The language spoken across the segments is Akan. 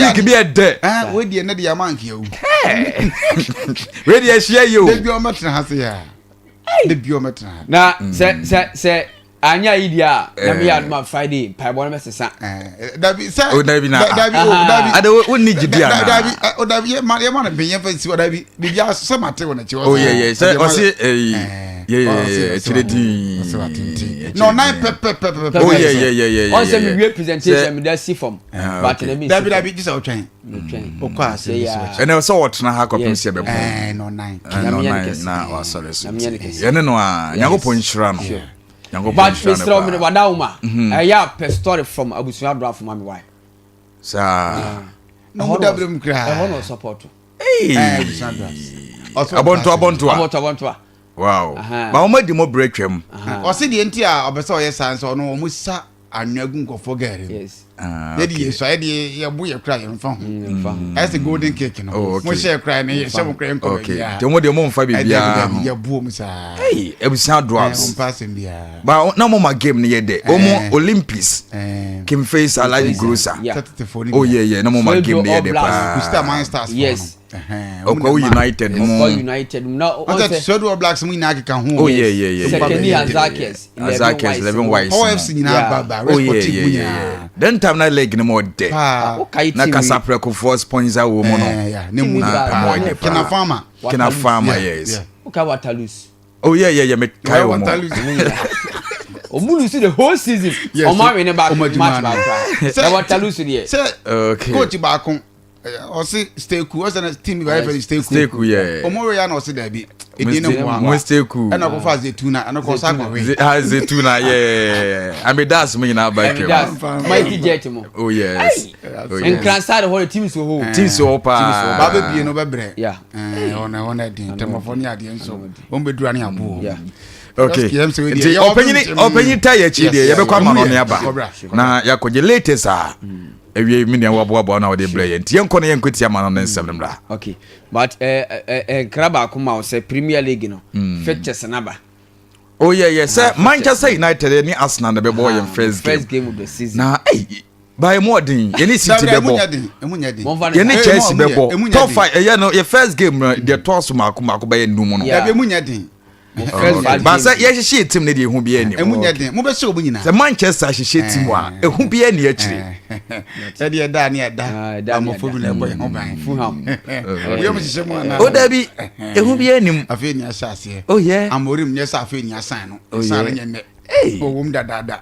Week bi ɛdɛ. Ah, wei deɛ ne deɛ ama nkeawu. Wei deɛ ɛhyia yi o. Da bi ɔmɛtena ha se ya. Da bi ɔmɛtena ha. Na sɛ anya yi deɛ a, na meyɛ adoma Friday mpaebɔ no bɛsesa. Dabi sɛ. O dabi na. Dabi o dabi. Ade wo ni gidi ana. Dabi o dabi yɛ ma yɛ ma no mpanyɛ fɛ si o dabi bibi asɛ ma te wɔ n'akyi. O yɛ yɛ sɛ ɔsi ɛyi yɛ yɛ yɛ akyire din. Na ɔnan pɛpɛpɛpɛ. O yɛ yɛ yɛ yɛ yɛ. Ɔsɛ mi wie presentation mi da si fam. But na mi si fam. Dabi dabi gyi sɛ ɔtwɛn. Okɔ ase mi si ɔtwɛn. Ɛnna sɛ ɔtena ha kɔpem sɛ ɛbɛpɔ. Ɛɛ na ɔnan. Ɛna ɔnan na wasɔre so. Yɛne no a Nyankopɔn nhyira no. Nyankopɔn But nhyira no mesrɛ wo paa. mene wada wo ma ɛyɛ a pɛ story from abusua do afoma me why. Saa. Na ɔmo dabere mu koraa. Ɛhɔ na ɔsupport. Hey. Abusua do. Abɔnto abɔnto a. Abɔnto abɔnto a. Wow. Ba wɔn adi mo brɛ twam. Ɔsi deɛ nti a ɔbɛ sɛ ɔyɛ saa nso ɔno wɔn sa anwea gu nkɔfoɔ gɛɛre mu. Yes. Ah, Yɛde okay. yɛ sua yɛde yɛbo yɛ kora yɛn fa ho. Mfa ho. Ɛsɛ golden cake no. Oh, okay. Mo hyɛ kora ne yɛ hyɛ mo kora yɛn nkɔ Okay. baabiara. Nti mo deɛ mo nfa biribiara ho. Yɛ bu omu saa. Hey, abusua dwarfs. Ɔmpa asɛm biara. Ba na mo ma game no yɛ dɛ. Omo Olympics. Kim Faisal Alhaji Grosa. Yeah. Tɛtɛtɛfoɔ ni. Oh yeah, na mo ma Sweden game no yɛ All dɛ Blacks. paa. Kusita Man Stars. Yes. Okwawu United mo. Ɔkɔ United mu na Ɔsɛ ɔsɛ Sweden All Blacks mu nyinaa keka ho. Oh yeah. Sekeni Azakes. Azakes, 11 Wise. Power FC nyinaa Yeah. ba ba. Oh yeah Red yeah mu yeah. nyinaa. Then time na leg no mo dɛ. Paa. Wokae Na team kasa prɛkofoɔ sponsor wɔ mu no. Eh, yeah. Ne mu Na paa. ɛmu ɔdɛ paa. Kena Farmer. Kena Farmer, Yeah, yes. yeah. Wokae Waterloos. Oh yeah, me kae wɔ mu. Waterloos. Ɔmo lose the whole season. Yes. Ɔmo awe ne back Ɔmo adwuma match no. baako a. Sɛ- Na Waterloos deɛ. Sɛ Okay. coach baako ɔsi stay cool ɔsɛ na team bi bɛyɛ fɛ stay cool. Stay cool, yeah. Ɔmo wɛ ya na ɔsi dɛbi. Edi ne mu Mo stay cool. Ɛna ɔkɔfa Zetuna ɛna ɔkɔ sa kɔwe. Zetuna, yeah. Amidas mo nyinaa ba twam. Amidas, Mighty Jet mo. Oh yes. Oh yes. Nkransa de hɔ de teams wɔ hɔ. Teams wɔ hɔ paa. Ba bɛ bie no bɛ brɛ. Yeah. Ɛɛ ɔna ɔna di ntɛmɔfɔ ni adeɛ nso wɔn bɛ dura ni abo. Yeah. Okay. Nti ɔpanyin ta yɛ akyi deɛ yɛbɛkɔ ama no ne aba na yɛakɔgye latest a awie mi nua waboaboa na ɔde brɛ yɛ nti yɛnkɔ no yɛnkɔ tia ma no ne nsɛm no mmra. Okay, but nkra baako ma wo sɛ Premier League no fixtures naba. Oh yeah, sɛ Manchester United ne Arsenal na bɛbɔ yɛn first game. First game of the season. Na ɛy baa emu ɔden yɛne City bɛbɔ Emu nyɛ den. Momfa no yɛne saa. Chelsea Emu yɛ- emu bɛbɔ nyɛ top den. five ɛyɛ no yɛ first game no deɛ tɔɔ so maako maako bɛyɛ num no. Yeah. Dabi emu nyɛ den. Mo first five Ba sɛ games. yɛhyehyɛ team no deɛ ehu biara ni Emu nyɛ den. Mo bɛ hyɛ omu nyinaa. sɛ Manchester hyehyɛ team a ehu biara ni akyire. Ɛdi ɛda ni Ah, ɛda. ɛda ni Amofo ɛda. bi na ɛbɔ yɛn ho ban. Fulham. Wíyá mo hyehyɛ mu ana. O dabi ehu biara ni mu. Afei ni ahyɛ aseɛ. Oh yeah. Amorim nyɛ sɛ afei ni asan no. Oh, San no yeah. nyɛ nnɛ. Hey. Owó mu dadaada.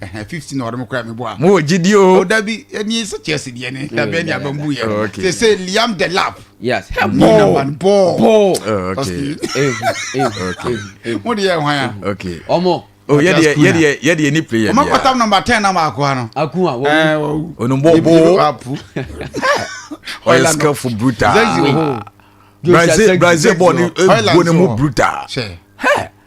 15 na ɔde mo kura mi bɔ a. Mo wɔ gyidi o. O dabi ɛni sɛ Chelsea deɛ ni. Dabi ɛni abɛnbu yɛ. Okay. Sɛ sɛ Liam Delap. Yes. Ni number no bɔɔl. Ball. Oh, okay. Ehu ehu ehu. Mo de yɛ hwan ya. Okay. Ɔmo Oh yɛdeɛ yɛdeɛ yɛdeɛ ni player Ɔmo bia. akɔtam number 10 na baako ha no. aku a wɔn. Ɛɛ wɔwu. Onumbo bo. Apu. Ɔyɛ skillful brutal. Zexi wɔ hɔ. Brazil Brazil bɔ ne Hoyland ebo ne mu wɔ hɔ. brutal. Hyɛ.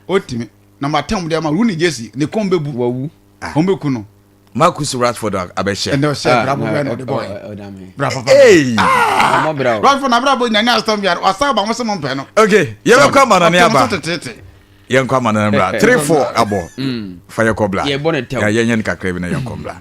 O timi number 10 de ama Rooney Jesse ne kɔn bɛ bu. Wɔwu. Wɔn bɛ kun no. Marcus Rashford abɛhyɛ. Ɛnna ɔhyɛ brabo bɛ na ɔde bɔ yɛ. Ɔdame. Bra papa. Hey. Ɔmɔ bra o. Rashford na brabo nyane Aston Villa ɔsan ba mo sɛ mo mpɛ no. Okay, yɛbɛkɔ ama no ne Ɔtɔ aba. mo so tetete. Yɛnkɔ ama no ne bra. 3-4 abɔ. Fa yɛkɔ bla. Yɛbɔ ne tɛw. Yɛnyɛ no kakra bi na yɛnkɔ bla.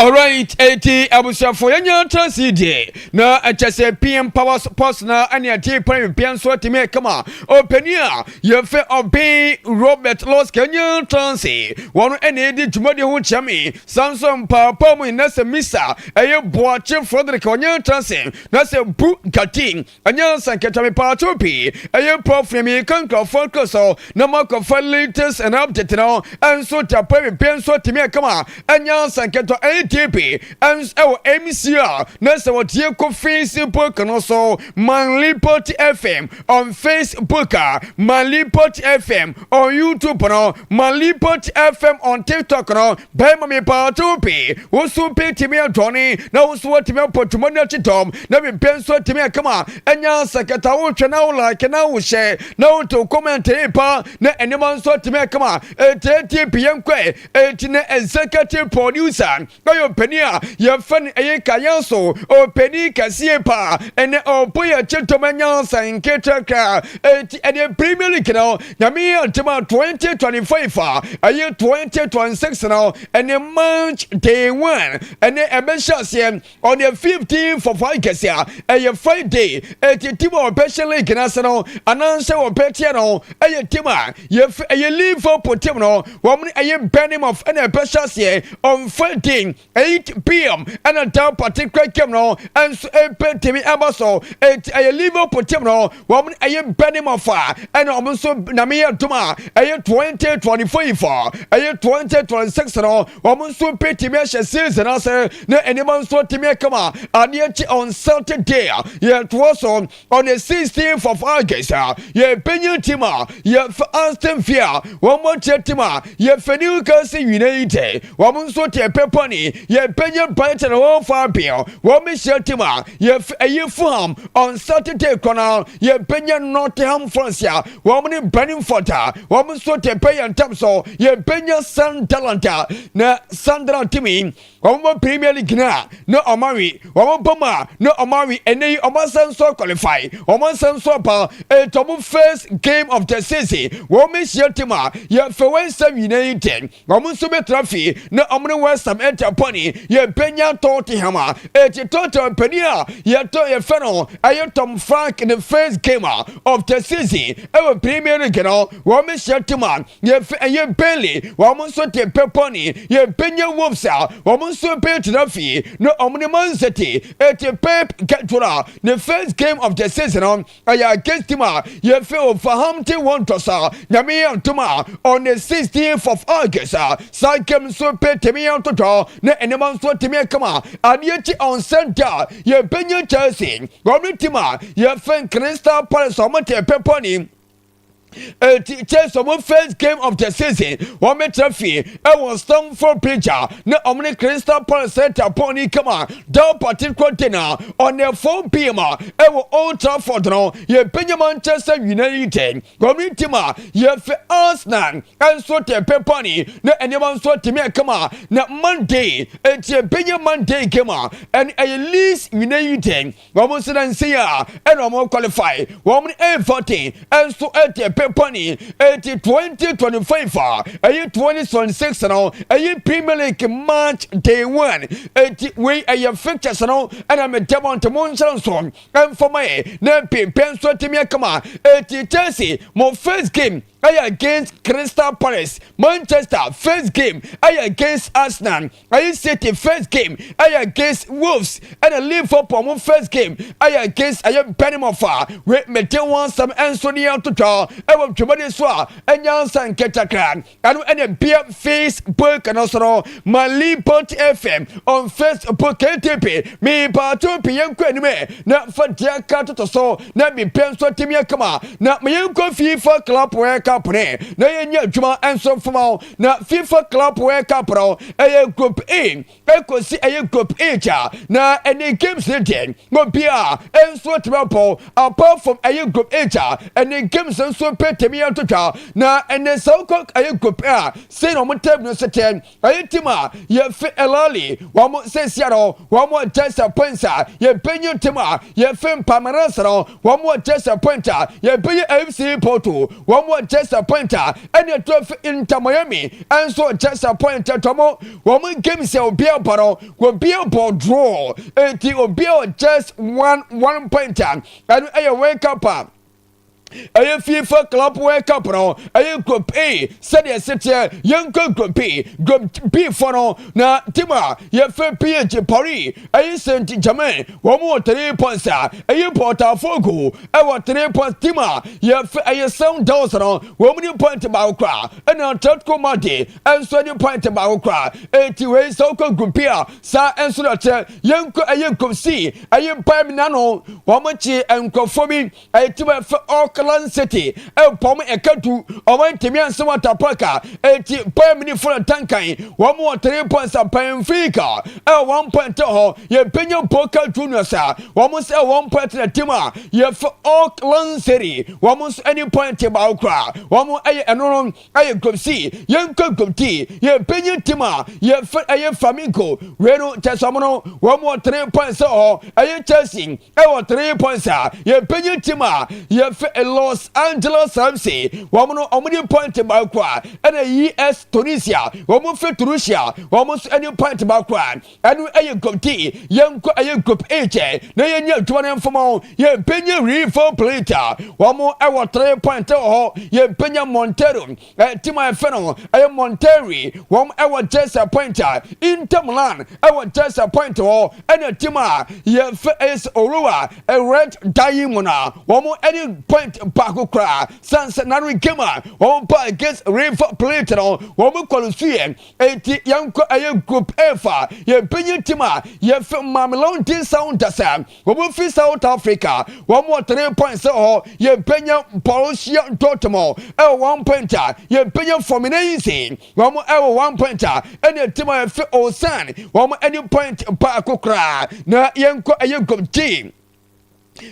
Alright, eti abusuafo yɛnya transi deɛ na ɛkyɛ sɛ PM Power Sports na ɛne ɛte pan pia nso atumi ɛkama ɔpanin a yɛfɛ ɔben Robert Loska nya transi wɔn ɛna ɛdi dwumadi ho kyɛme Samson paapa mu na sɛ Misa ɛyɛ Boakye Frederick ɔnya transi na sɛ Bu Gati ɛnyɛ nsɛnkɛtwa mepaakyɛw pii ɛyɛ prof ne meka nkurɔfoɔ nkɔ so na makɔfa latest and update no ɛnso tapa bibia nso atumi akama ɛnyɛ nsɛnkɛtwa ɛyɛ tp ɛnso ɛwɔ MCR na sɛ wɔtie kɔ Facebook no so Manlipot FM on Facebook a Manlipot FM on YouTube no Manlipot FM on TikTok no bɛrima mepaakyɛw pii wo so pɛtumi adɔne na wo so watumi apɔ dwuma no akyi dɔm na mepɛ nso atumi akama ɛnya nsɛkɛta wohwɛ na wo like na wo hyɛ na woto comment pa na nneɛma nso atumi akama ɛtiatie pii yɛnkɔɛ ɛti na executive producer ɛyɛ Ɛyɛ ɔpanin a yɛfɛ no ɛyɛ Kayanso, ɔpanin kɛseɛ paa, ɛnɛ ɔbɔ yɛ kyɛntɔm anyansa nketewa. Eti ɛdeɛ Premier League no, Nyame yɛ ntɛm a, 2025 a ɛyɛ 2026 no, ɛne match day one ɛne ɛbɛhyɛ aseɛ on the 15th of August a ɛyɛ Friday. Eti team a wɔbɛhyɛ league no ase no anaasɛ wɔbɛteɛ no ɛyɛ team a yɛfɛ ɛyɛ Liverpool team no, wɔn ne ɛyɛ Bournemouth ɛna ɛbɛhyɛ aseɛ on Friday 8 p.m. Ɛna that particular game no ɛnso ɛpɛ ɛba so. Eti ɛyɛ Liverpool team no, wɔn ne ɛyɛ Bournemouth a ɛna wɔn nso Nyame yɛ dom a ɛyɛ 2025 a ɛyɛ 2026 no, wɔn nso pɛ tumi ahyɛ season ase na nneɛma nso tumi kama. Adeɛ kyi on Saturday a yɛtoa so on the 16th of August a yɛbɛnya team a yɛfɛ Aston Villa, wɔn mo kyɛ team a yɛfɛ Newcastle United, wɔn nso te pɛpɔ ni. Yɛbɛnya Brighton Hove Albion, wɔn hyɛ team a yɛfɛ ɛyɛ Fulham. On Saturday kɔnɔ yɛbɛnya Nottingham Forest a wɔn ne Brentford a wɔn nso te pɛ yɛn ntam so. Yɛbɛnya Sunderland a na Sunderland team yi, wɔn bɔ Premier League na ɔmo awi, wɔn bɔ mu a na ɔmo awi. Ɛnɛ yi ɔmo asan nso qualify, wɔn asan nso aba. Etu ɔmo first game of the season, wɔn ahyia team a yɛfɛ West Ham United, wɔn nso bɛtena fie na ɔmo ne West Ham ɛnta pɔni. Yɛbɛnya Tottenham a eti Tottenham panin a yɛtɔ yɛfɛ no ɛyɛ Tom Frank, the first game of the season ɛwɔ Premier League no, wɔn ahyia team a yɛfɛ ɛyɛ Burnley, wɔn nso te pɛ pɔni. Yɛbɛnya Wolves a wɔn nso bɛtena fie na ɔmo ne Man City. Eti Pep Guardiola the first game of the season no ɛyɛ against team a yɛfɛ Wolverhampton Wanderers a Nyame yɛ ntom a on the 16th of August a saa game nso pɛ tèmi yɛn totɔ na nneɛma nso tèmi yɛ kama. Adeɛ kyi on Sunday yɛbɛnya Chelsea, wɔn ne team a yɛfɛ Crystal Palace, wɔn te pɛ pɔni. Eti Chelsea wɔn first game of the season, wɔn bɛtena fie ɛwɔ Stamford Bridge a na wɔn ne Crystal Palace ɛta pɔn ni kama. That particular day na on the 4 p.m. a ɛwɔ Old Trafford no, yɛbɛnya Manchester United, wɔn ne team a yɛfɛ Arsenal ɛnso tɛ pɛ pɔni na nneɛma nso tɛmi ɛkama. Na Monday, eti yɛbɛnya Monday game a ɛne ɛyɛ Leeds United, wɔn nso na nse a ɛna wɔn qualify, wɔn ne Everton ɛnso ɛtɛ pɛ pɔni. Eti 2025 a ɛyɛ 2026 no, ɛyɛ Premier League match day one. Eti wei ɛyɛ fixtures no ɛna mɛ dɛm ɔntɛ mo nhyɛn so ɛnfɔma yɛ na mpempɛn nso ɛtumi ɛkama. Eti Chelsea mo first game ɛyɛ against Crystal Palace, Manchester first game ɛyɛ against Arsenal, ɛyɛ City first game ɛyɛ against Wolves, ɛna Liverpool mo first game ɛyɛ against ɛyɛ Bournemouth a wei mɛte wɔn nsɛm ɛnso ne yɛn totɔ ɛwɔ dwumadi so a ɛnya nsa nketakra. Ɛno ɛna bia Facebook no so no, Malipot FM on Facebook KTP miipaato pi. Yɛn kɔ anim ɛ na fa deɛ ka toto so na mepɛ nso tumi akama na meyɛnkɔ FIFA Club World Cup ne na yɛnyɛ adwuma nso mfoma. Na FIFA Club World Cup no ɛyɛ Group A ɛkɔsi ɛyɛ Group H a na ɛne games ne deɛ obi a nso tumi abɔ apart from ɛyɛ Group H a ɛne games nso pɛ tumi atotwa. Na ɛne sɛ wokɔ ɛyɛ Group A a, sei na ɔmo table no so kyɛn. Ɛyɛ team a yɛfɛ Al Ahly, wɔn sɛsia no wɔn just a points a yɛbɛnya team a yɛfɛ Palmeiras no, wɔn just a point a yɛbɛyɛ FC Porto, wɔn just a point a ɛna ɛtɔ fɛ Inter Miami ɛnso just a point. Ɛtɔ wɔn games a obiara bɔ no, obiara bɔ draw, eti obiara just one one point a ɛno ɛyɛ World Cup a ɛyɛ FIFA Club World Cup no ɛyɛ Group A. Sɛdeɛ ɛsɛ yɛnkɔ Group B. Group B fɔ no na team a yɛfɛ PSG Paris, ɛyɛ Saint Germain, wɔn wɔ 3 points a ɛyɛ Botafogo ɛwɔ 3 points. Team a yɛfɛ ɛyɛ Sundowns no, wɔn ni point baako kora, ɛna Atletico Madrid ɛnso ne point baako kora. Eti wei sɛ wokɔ Group B a, saa ɛnso na kyerɛ. Yɛnkɔ ɛyɛ Group C. Ɛyɛ Bayern nano wɔn kye nkurɔfoɔ bi, ɛyɛ team a yɛfɛ ɔk Auckland City ɛpɔm ɛka 2, ɔmo ntumi anse Water Park a eti Bayern Munich fo no tankan, wɔn wɔ 3 points a Benfica ɛwɔ 1 point hɔ. Yɛbɛnya Boca Juniors a wɔn nso ɛwɔ 1 point, na team a yɛfɛ Auckland City, wɔn nso ɛne point baako koraa wɔn ɛyɛ. Ɛno no ɛyɛ Group C. Yɛnkɔ Group D. Yɛbɛnya team a yɛfɛ ɛyɛ Flamengo. Wei no kyɛ sɛ ɔmo no wɔn wɔ 3 points hɔ. Ɛyɛ Chelsea ɛwɔ 3 points a yɛbɛnya team a yɛfɛ Los Angeles FC, wɔn no wɔn de point baako a ɛna ES Tunisia, wɔn fɛ Tunisia, wɔn nso ɛne point baako a ɛno ɛyɛ Group D. Yɛnkɔ ɛyɛ Group H na yɛnyɛ adwuma no mfom. Yɛbɛnya River Plate a wɔn ɛwɔ 3 point wɔ hɔ. Yɛbɛnya Montero team a yɛfɛ no ɛyɛ Monterrey, wɔn ɛwɔ just a point a Inter Milan ɛwɔ just a point hɔ, ɛna team a yɛfɛ ɛyɛ Urawa Red Diamond a wɔn ɛne point baako koraa sansa nanu game a wɔn ba against River Plate no, wɔn kɔ no so yɛ. Eti yɛnkɔ ɛyɛ Group F a yɛbɛnya team a yɛfɛ Mamelodi Sundowns a wɔn fi South Africa, wɔn wɔ 3 points hɔ. Yɛbɛnya Borussia Dortmund ɛwɔ 1 point a yɛbɛnya Fluminense, wɔn ɛwɔ 1 point a ɛna team a yɛfɛ Ulsan, wɔn ɛne point baako koraa. Na yɛnkɔ ɛyɛ Group G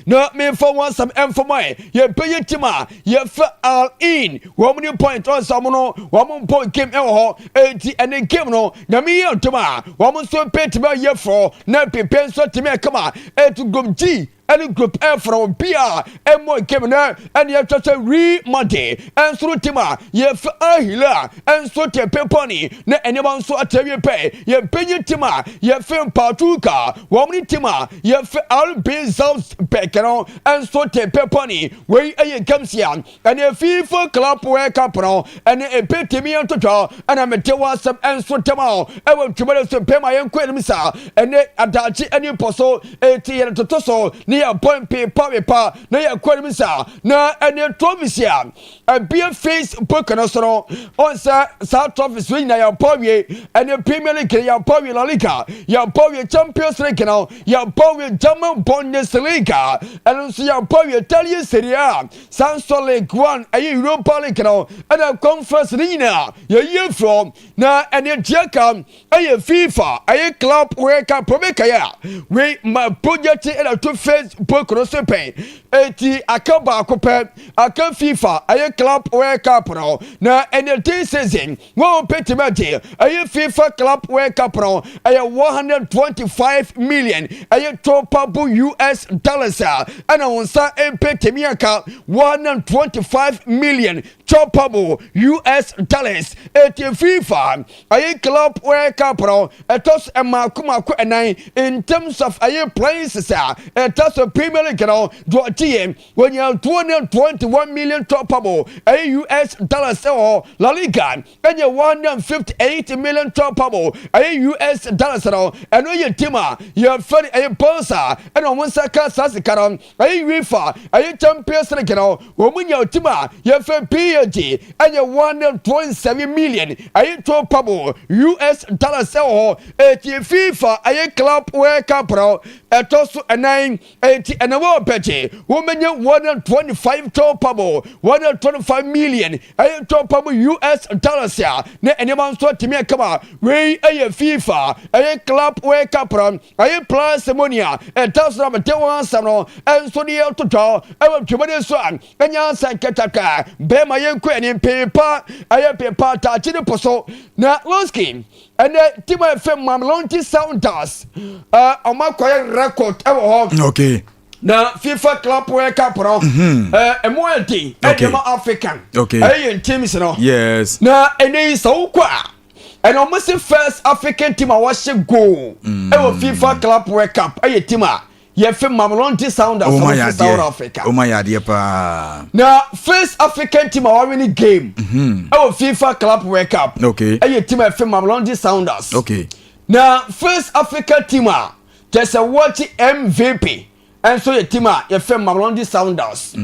na memfa wɔn asɛm ɛmfam ɛ. Yɛbɛyɛ team a yɛfɛ Al Ain, wɔn ne point ɔnsa mo no, wɔn mpɔ game ɛwɔ hɔ. Eti ɛne game no, Nyame yɛ ntoma a wɔn nso pɛtumi ayɛ fɔ na pepe nso tumi ɛkama. Etu Group G ɛne Group F no bi a ɛmmɔ game no, ɛne yɛtwa sɛ Real Madrid ɛnso team a yɛfɛ Al Hilal ɛnso te pepɔni na nneɛma nso atɛwie pɛ. Yɛbɛnye team a yɛfɛ Pachuca, wɔn ne team a yɛfɛ RB Salzburg no ɛnso te pepɔni. Wei ɛyɛ games a ɛne FIFA Club World Cup no ɛne ebetumi yɛn totɔ, ɛna mete wɔ asɛm ɛnso tɛm a ɛwɔ ntoma no so pɛm a yɛnkɔ anim saa. Ɛne adagye ɛne pɔ so eti yɛn toto so ne yɛ bɔ mpepa pepa na yɛ kɔ anim saa. Na ɛne trophies a ɛbie Facebook no so no, ɔn sɛ saa trophies yi nyinaa yɛn bɔ wie. Ɛne Premier League yɛn bɔ wie, La Liga yɛn bɔ wie, Champions League no yɛn bɔ wie, German Bundesliga ɛno nso yɛn bɔ wie, Italian Serie A, saa nso League One, ɛyɛ Europa League no, ɛna Conference ne nyinaa yɛyie furɔ. Na ɛne deɛ ka ɛyɛ FIFA ɛyɛ Club World Cup prɔmɛka a wei ma project ɛna to Facebook no so pɛn. Eti aka baako pɛ aka, FIFA ɛyɛ Club World Cup no. Na ɛne this season wɔn pɛtɛmɛ agye ɛyɛ FIFA Club World Cup no, ɛyɛ 125 million ɛyɛ total US dollars a ɛna wɔn nsa mpɛtɛmi aka, 125 million total US dollars. Eti FIFA ɛyɛ Club World Cup no ɛtɔ so ɛmaako maako ɛnan in terms of ɛyɛ places a ɛtɔ so. Premier League no deɛ ɔgye yɛ wɔnya 221 million total ɛyɛ US dollars ɛwɔ. La Liga ɛnyɛ 158 million total ɛyɛ US dollars no. Ɛno yɛ team a yɛfɛ no ɛyɛ Barca ɛna wɔn nsa ka saa sika no. Ɛyɛ UEFA ɛyɛ Champions League no, wɔn nya team a yɛfɛ PSG ɛnyɛ 127 million ɛyɛ total US dollars ɛwɔ hɔ. Eti FIFA ɛyɛ Club World Cup no ɛtɔ so ɛnan. Eti ɛna wɔn pɛkye wɔn bɛnya 125 total, 125 million ɛyɛ total US dollars a ne nneɛma nso atumi akama. Wei ɛyɛ FIFA ɛyɛ Club World Cup no ɛyɛ plus money a ɛda so na mete wɔn asɛm no ɛnso de yɛtotɔ ɛwɔ twɛmɔden so a ɛnyɛ asa nkɛtaka bɛrima. Yɛnkɔ anim pepa ɛyɛ pepa ataakye ne po so na Losky ɛnɛ team a ɛfɛ Mamelodi Sundowns ɔmo akɔyɛ record ɛwɔ hɔ. Na FIFA Club World Cup no ɛmu ayɛ den ɛde ma African ɛyɛ yɛn teams no. Na ɛnɛ yi sɛ wokɔ a, ɛna ɔmo si first African team a wɔhyɛ goal ɛwɔ FIFA Club World Cup ɛyɛ team a yɛfɛ Mamelodi Sundowns ɔmo ɔmo ayɛ fi South adeɛ. Africa. Ɔmo ayɛ adeɛ paa. Na first African team a wɔwin game ɛwɔ FIFA Club World Cup ɛyɛ team a yɛfɛ Mamelodi Sundowns. Na first African team a kyerɛ sɛ wɔkye MVP ɛnso yɛ team a yɛfɛ Mamelodi Sundowns.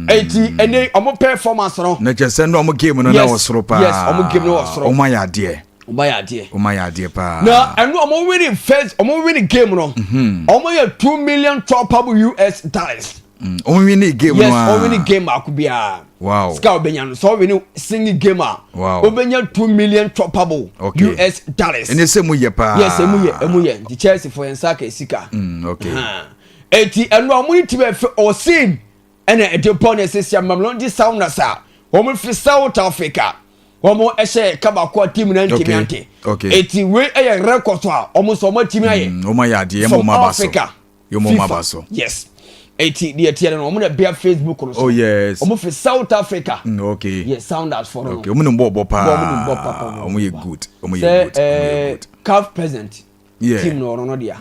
Eti ɛne ɔmo performance no Na kyerɛ sɛ no ɔmo game no na wɔ soro paa. Yes, ɔmo game no wɔ soro. Ɔmo ayɛ adeɛ. Ɔmo ayɛ adeɛ. Ɔmo ayɛ adeɛ paa. Na ɛno ɔmo win first, ɔmo win game no, ɔmo yɛ 2 million total US dollars. Ɔmo win game Yes. no a. Ɔwin game baako biara, sika ɔbɛnya no, sɛ ɔwin single game a, ɔbɛnya 2 million choppable US dollars. Ɛnɛ sɛ mu yɛ paa. Yes, emu yɛ, emu yɛ. Nti Chelsea fo yɛn nsa ka sika. Eti ɛno a, ɔmo ne team ɛfɛ ɔsin ɛna ɛde bɔ ne sisi Mamelodi Sundowns a wɔn fi South Africa, wɔn ɛhyɛ kabako a team na ntumi ante. Eti wei ɛyɛ record a wɔn nso wɔn atumi ayɛ. Wɔn ayɛ adeɛ, yɛn From mo aba so. Africa. Yɛn mo aba so. Yes, eti deɛ tiɛ no, wɔn na bia Facebook no so. Wɔn fi South Africa. Yes, Sundowns fɔ no. Okay, wɔn ni bɔ bɔ paa. Wɔn ni bɔ papa. Wɔn yɛ good, wɔn yɛ sɛ good, wɔn yɛ good. CAF president team no, ɔno no dea.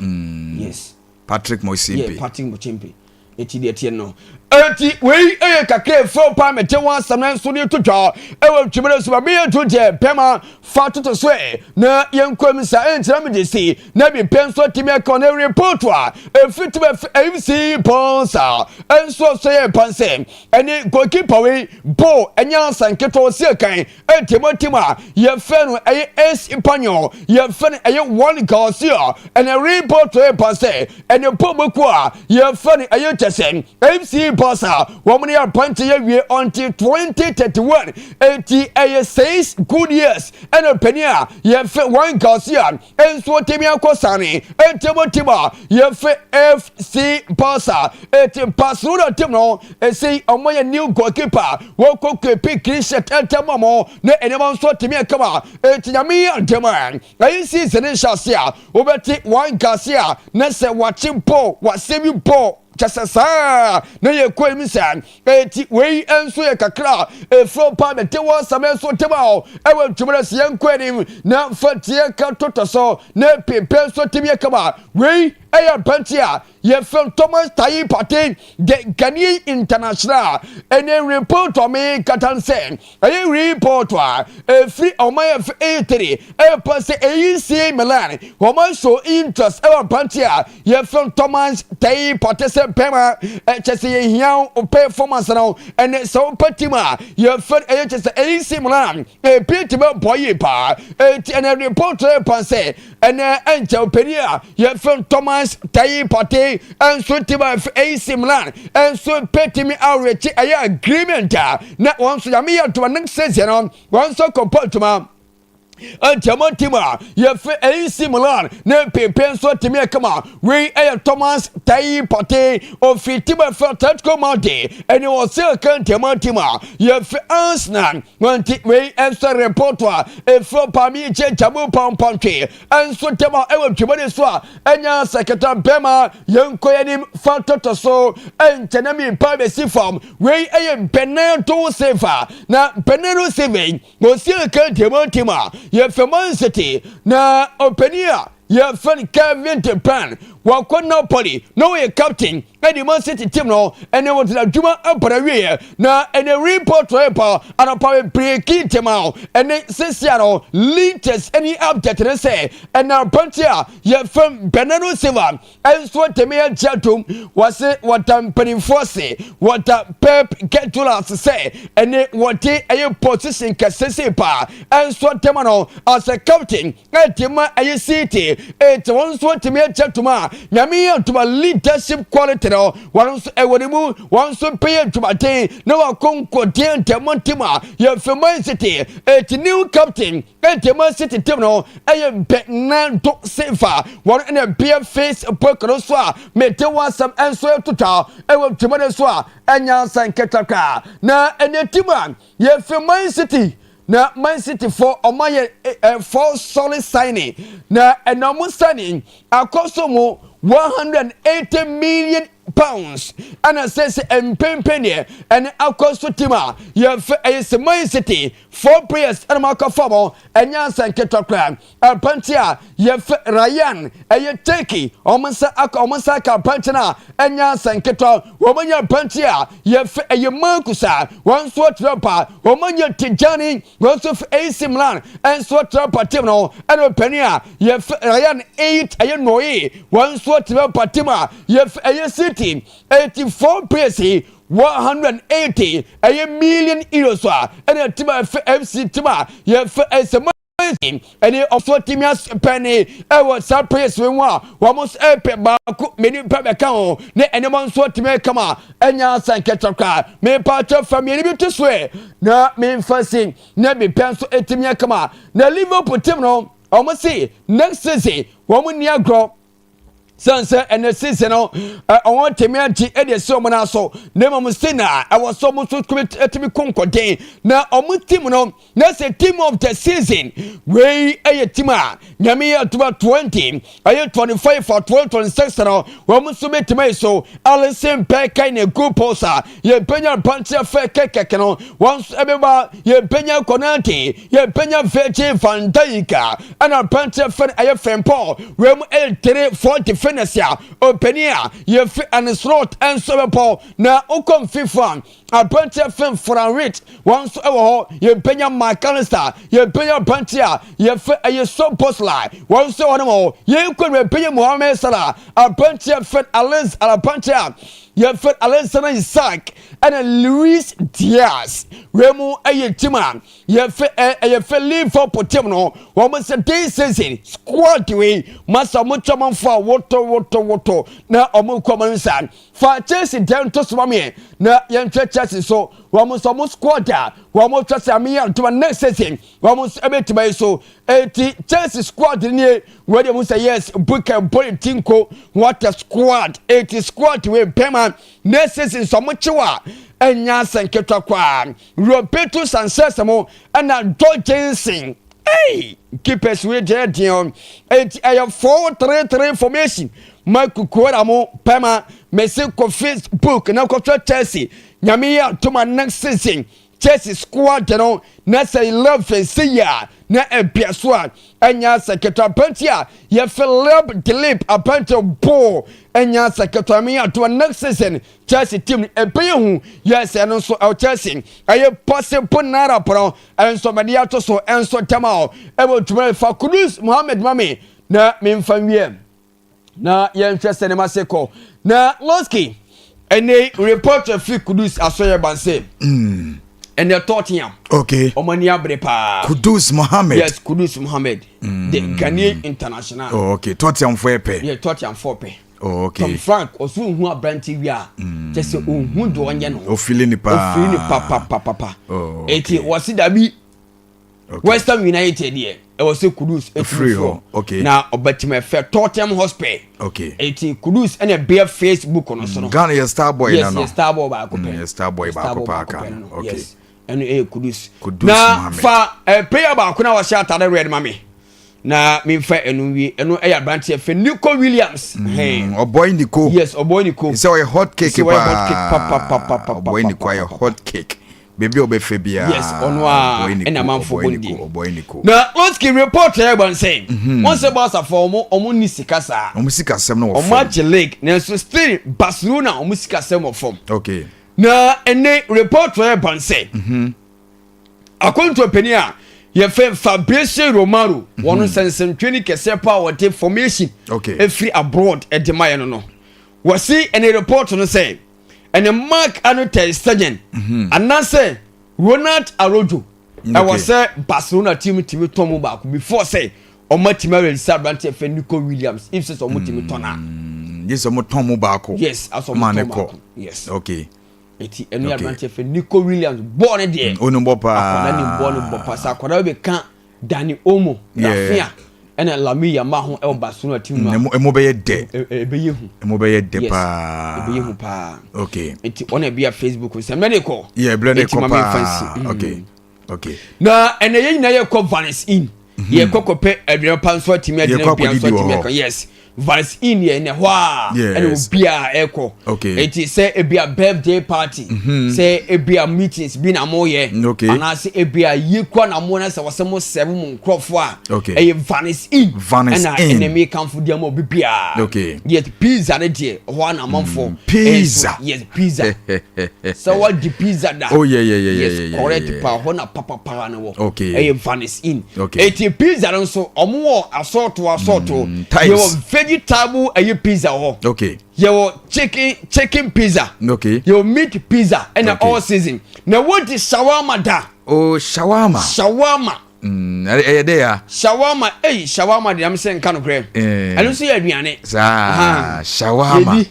Yes. Patrick Motsepe. Yeah, Patrick Motsepe. Eti deɛ tiɛ no, eti wei ɛyɛ kakra efo paa mɛte wɔn asɛm na nso de to twa ɛwɔ twemere so. Baabi yɛn to deɛ pɛma fa toto so ɛ na yɛn kɔ mu sa ɛnkyerɛ mi de si na bi pɛ nso timi ɛkɔ ne report a efi timi ɛfi FC Barca ɛnso so yɛ pansɛ ɛne goalkeeper wei ball ɛnyɛ asa nketewa osi ɛkan ɛntɛmɔ team a yɛfɛ no ɛyɛ Espanyol, yɛfɛ no ɛyɛ Joan Garcia. Ɛna report yɛ pansɛ ɛne pɔmɔku a yɛfɛ no ɛyɛ kyɛsɛ FC Barca wɔn ne apante yɛ wie until 2031. Eti ɛyɛ 6 good years ɛna panin a yɛfɛ Joan Garcia nso tɛmi akɔ sane ɛntɛmɔ team a yɛfɛ FC Barca. Eti Barcelona team no esi ɔmo yɛ new goalkeeper, wɔkɔ keep clean sheet ɛntɛmɔ ɔmo na nneɛma nso tɛmi ɛkama. Eti Nyame yɛ ntɛm a ɛyi season nhyɛ ase a, wɔbɛte Joan Garcia na sɛ wakye ball, wasɛbi ball kyɛsɛ saa na yɛ kɔ emu sɛ. Eti wei nso yɛ kakra efuro pa bɛte wɔ sɛmɛ nso tɛm a ɛwɔ ntoma no si yɛn kɔ anim na fatie ka totɔ so na pepe nso tɛm yɛ kama. Wei ɛyɛ aberanteɛ a yɛfrɛ Thomas Teye Partey, the Ghanaian international. Ɛne report ɔme kata sɛ ɛyɛ report a ɛfiri ɔman yɛ Italy, ɛpɛ sɛ AC Milan wɔn show interest ɛwɔ aberanteɛ a yɛfrɛ Thomas Teye Partey sɛ bɛrima ɛkyɛ sɛ yɛhia wo performance no. Ɛne sɛ wopɛ team a yɛfrɛ ɛyɛ kyɛ sɛ AC Milan ebi ti bɛ bɔ yie paa. Eti ɛnɛ report yɛ pan sɛ ɛnɛ ɛnkyɛw panin a yɛfrɛ Thomas Teye Partey ɛnso team a AC Milan ɛnso pɛtimi awerɛkyi ɛyɛ agreement a na wɔn nso Nyame yɛ ntoma next season no, wɔn nso kɔpɔ ntoma ntiamu team a yɛfɛ AC Milan ne pepe nso tumi ɛkama. Wei ɛyɛ Thomas Teye Partey, ofi team a ɛfɛ Atletico Madrid, ɛne wɔsɛ ka ntiamu team a yɛfɛ Arsenal wɔn ti. Wei ɛnso report a efo paami kyɛnkyɛn pampantwe ɛnso tɛm a ɛwɔ twɛmɔde so a ɛnya sɛkɛtɛ bɛrima. Yɛn nkɔ yɛn fa tɔtɔ so ɛnkyɛn mi mpa bɛsi fam. Wei ɛyɛ Bernardo Silva, na Bernardo Silva yi wɔsi ka ntiamu team a yɛfɛ Man City, na ɔpanin a yɛfɛ no Kevin De Bruyne wakɔ Napoli na wɔyɛ captain ɛde Man City team no. Ɛne wɔtena adwuma abara wieɛ na ɛne report ɛpa anɔpa bebree kii ntɛm a ɛne sesia no latest ɛne update ne sɛ ɛna aberante a yɛfɛ Bernardo Silva ɛnso ntɛmɛ agye atom. Wɔse wɔda mpanimfoɔ se wɔda Pep Guardiola ase sɛ ɛne wɔde ɛyɛ position kɛse se paa ɛnso ntɛm no as a captain ɛde ma ɛyɛ City. Eti wɔn nso ntɛmɛ agye atom a Nyame yɛ ntoma leadership quality no, wɔn nso ɛwɔ ne mu. Wɔn nso mpɛyɛ ntoma na wakɔ nkɔden ntɛm ntɛm a yɛfɛ Man City. Eti new captain ɛnti Man City team no ɛyɛ Bernardo Silva. Wɔn ɛna bia Facebook no so a mete wɔn asɛm ɛnso ɛtotwa ɛwɔ ntoma no so a ɛnya nsa nketewa na ɛnɛ team a yɛfɛ Man City, na Man City fo ɔmo ayɛ ɛ four solid signing, na ɛna ɔmo signing akɔ so mu £180 million. Ɛna sɛ mpempen deɛ ɛne akɔ so team a yɛfɛ ɛyɛ sɛ Man City four players ɛna mo akɔ fam ɛnyɛ asa nketewa koraa. Aberanteɛ a yɛfɛ Rayan ɛyɛ Turkey, ɔmo nsa akɔ, ɔmo nsa aka aberanteɛ no a ɛnyɛ asa nketewa. Wɔn anya aberanteɛ a yɛfɛ ɛyɛ Marcus a wɔn nso atwerɛ pa. Wɔn anya Tijani, wɔn nso fɛ AC Milan ɛnso atwerɛ pa team no. Ɛna ɔpanin a yɛfɛ Rayan eight ɛyɛ Noe, wɔn nso atwerɛ pa team a yɛfɛ ɛyɛ City. 84 players yi, 180 ɛyɛ million euros a ɛna team a yɛfɛ FC team a yɛfɛ ɛsɛ. Chelsea ɛne ɔfo tumi asopɛne ɛwɔ saa players wei mu a wɔn nso ɛpɛ baako mmienu pɛ bɛka ho ne nneɛma nso atumi kama ɛnya asa nkɛtɛ koraa. Mepa kyɛ fa mmienu bi to so ɛ na memfa si na mepɛ nso ɛtumi akama. Na Liverpool team no, wɔn si next season wɔn ni agorɔ sɛn sɛ ɛnɛ season no ɔwɔn tɛmi agye ɛde esi wɔn nan so, na mmom si na ɛwɔ so wɔn nso tumi ko nkɔden na wɔn team no na sɛ team of the season wei ɛyɛ team a Nyame yɛ atoba 20 ɛyɛ 25 for 2026 no, wɔn nso bɛtumi ayi so. Alisson Becker ne goal post a yɛbɛnya aberanteɛ fɛ kɛkɛkɛ no, wɔn nso ɛbɛba. Yɛbɛnya Konate, yɛbɛnya Virgil van Dijk, ɛna aberanteɛ fɛ no ɛyɛ Frimpong. Wei mu ɛyɛ three four defenders a ɔpanin a yɛfi Arne Slot nso bɛpɔ. Na wokɔ mfifo a, aberanteɛ fɛn Florian Wirtz, wɔn nso wɔ hɔ. Yɛbɛnya Mac Allister, yɛbɛnya aberanteɛ a yɛfɛ ɛyɛ Szoboszlai, wɔn nso wɔ no hɔ. Yɛnkɔ no, yɛbɛnya Mohamed Salah, aberanteɛ fɛn Alex, aberanteɛ a yɛfɛ Alexander Isak, ɛna Luis Diaz. Wei mu ɛyɛ team a yɛfɛ ɛyɛ fɛ Liverpool team no. Wɔn sɛ this season squad wei masa wɔn twɛ amanfo a woto woto woto na wɔn kɔ wɔn nsa fa. Chelsea dɛm to so ma na yɛntwɛ Chelsea so. Wɔn nso wɔn squad a wɔn twɛ sɛ ame yɛ ntoma next season wɔn nso ɛbɛtuma yi so. Eti Chelsea squad nie. Wɔde mu sɛ yes, book and body tinko, what a squad! Eti squad wei bɛma next season sɛ wɔn kyew a, ɛnya asɛ nketewa koraa. Roberto Sanchez mo ɛna Jorgensen, hey, keepers wei deɛ deɛ o. Eti ɛyɛ 4-3-3 formation. Mike Kukuora mo pɛma mɛsi kɔ Facebook na kɔtɔ Chelsea. Nyame yɛ atoma, next season Chelsea squad no na sɛ 11 si yɛ a na ɛbea so a, ɛnya sɛ ketewa. Aberanteɛ a yɛfɛ Liam Delap, aberanteɛ bɔɔl, ɛnya sɛ ketewa. Mi yɛ atoma, next season Chelsea team no ɛbɛyɛ hu. Yes, ɛno nso ɛwɔ Chelsea ɛyɛ possible naira porɔ ɛnso mɛde ato so ɛnso tɛm a ɛwɔ dwuma. Fa Kudus Mohammed mami na memfa nwie na yɛnhwɛ sɛ ne ma se kɔ. Na Losky, ɛnɛ report fi Kudus asɔyɛ banse ɛnɛ Tottenham ɔmo ani abere paa. Kudus Mohammed. Yes, Kudus Mohammed, the Ghanaian international. Oh, okay, Tottenham fo pɛ. Yeah, Tottenham fo pɛ. Oh, okay. Tom Frank ɔso ohun aberante wi a kyɛ sɛ ohun deɛ ɔnyɛ no. Ofili ni paa. Ofili ni papapapapa. Eti wɔsi dabi, West Ham United deɛ, ɛwɔ sɛ Kudus efiri hɔ. Na ɔbɛtumi ɛfɛ Tottenham Hotspur. Eti Kudus ɛna ɛbea Facebook no so no. Ghana yɛ star boy na no. Yes, yɛ star boy baako pɛ. Yɛ star boy baako paa ka. Yes, ɛno ɛyɛ Kudus. Kudus. Na fa player baako na wɔhyɛ atade red ma me na memfa ɛno wie. Ɛno ɛyɛ aberanteɛ fɛ Nico Williams. Ɔbɔi Nico. Yes, ɔbɔi Nico. Sɛ ɔyɛ hot cake paa. Hot cake papapapa. Ɔbɔi Nico ayɛ hot cake beebi a ɔbɛfɛ biara. Yes, ɔno a ɛna amanfo bɔ ndi. Ɔbɔi Nico. Na Losky, report ɛyɛ bɔ nsɛn wɔn sɛ Barca fo ɔmo ni sika saa. Ɔmo sika sɛm no wɔ fam. Ɔmo agye league nanso still Barcelona ɔmo sika sɛm wɔ fam. Na ɛnɛ report ɛyɛ bɔ nsɛn akɔnto panin a yɛfɛ Fabrizio Romano, wɔn nsɛnsɛntwani kɛseɛ pa a wɔde formation efiri abroad ɛde ma yɛ no, wɔsi ɛne report no sɛ ɛne Marc Andre ter Stegen anaasɛ Ronald Araujo, ɛwɔ sɛ Barcelona team timi tɔn mu baako before sɛ ɔmo atumi arɛlisa aberanteɛ fɛ Nico Williams, if sɛ ɔmo timi tɔn a. Yes, ɔmo tɔn mu baako. Yes, asɔ ɔmo tɔn baako, yes. Eti ɛnu yɛ aberanteɛ fɛ Nico Williams bɔɔl ne deɛ. Onu bɔ paa. Akwadaa ne bɔɔl ne bɔ paa sɛ akwadaa bɛ ka Dani Olmo, Raphinha ɛna Lamine Yamal ho ɛwɔ Barcelona team no a. Ɛmu bɛyɛ dɛ. Ɛbɛyɛ hu. Ɛmu bɛyɛ dɛ paa. Ɛbɛyɛ hu paa. Eti ɔna ebi a Facebook nsɛm bɛ ne kɔ. Yɛ ɛbrɛ ne kɔ paa. Okay. Na ɛnna yɛn nyinaa yɛ kɔ Vanis Inn. Yɛ kɔ kɔpɛ aduane pa nso atumi agyina bia nso atumi ɛka. Yes, Vanis Inn yɛ ɛnɛ hɔ a ɛna obiara ɛkɔ. Eti sɛ ebi a birthday party, sɛ ebi a meetings bi na mo yɛ, anaasɛ ebi a yie kɔ na mo na sɛ wɔsɛ mo sɛbo mo nkorɔfo a, ɛyɛ Vanis Inn. Vanis Inn ɛna ɛna mi kanfo deɛ ma obi biara. Yes, pizza ne deɛ, hɔ a na amanfo. Pizza. Yes, pizza, sɛ wɔdi pizza da. Oh yeah yeah yeah. Yes, correct pa, hɔ na papapaa ne wɔ. Ɛyɛ Vanis Inn. Eti pizza no nso, ɔmo wɔ asɔɔto asɔɔto. Yɛwɔ vegetable ɛyɛ pizza hɔ. Yɛwɔ chicken pizza. Yɛwɔ meat pizza ɛna all season. Na wɔdi shawarma da? Oh, shawarma. Shawarma. Ɛyɛ dɛ ya. Shawarma ei shawarma deɛ mesɛ nka nokorɛ. Ɛno nso yɛ aduane. Saa shawarma. Yɛdi.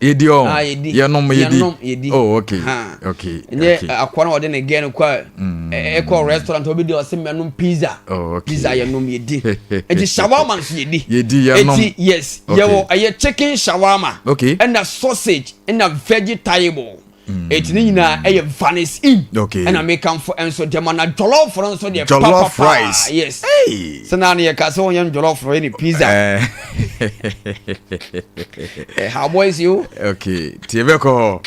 Yɛdi ɔ. Ah, yɛdi. Yɛnom yɛdi. Yɛnom yɛdi. Oh okay. Okay. Nyɛ akoa na ɔde ne gɛ no kɔ ɛkɔ restaurant obi de ɔsɛ mɛnom pizza. Oh okay. Pizza yɛnom yɛdi. Eti shawarma nso yɛdi. Yɛdi yɛnom. Eti yes yɛwɔ ɛyɛ chicken shawarma. Okay. Ɛna sausage ɛna vegetable. Eti ne nyinaa ɛyɛ Vanice Inn. Okay. Ɛna mekamfo nso deɛ ma na jollof no nso deɛ Jollof papapa. rice. Yes. Hey. Sɛ na ne yɛka sɛ wɔnyɛ jollof no yɛ ne pizza. How boys you? Okay. Ti yɛbɛkɔ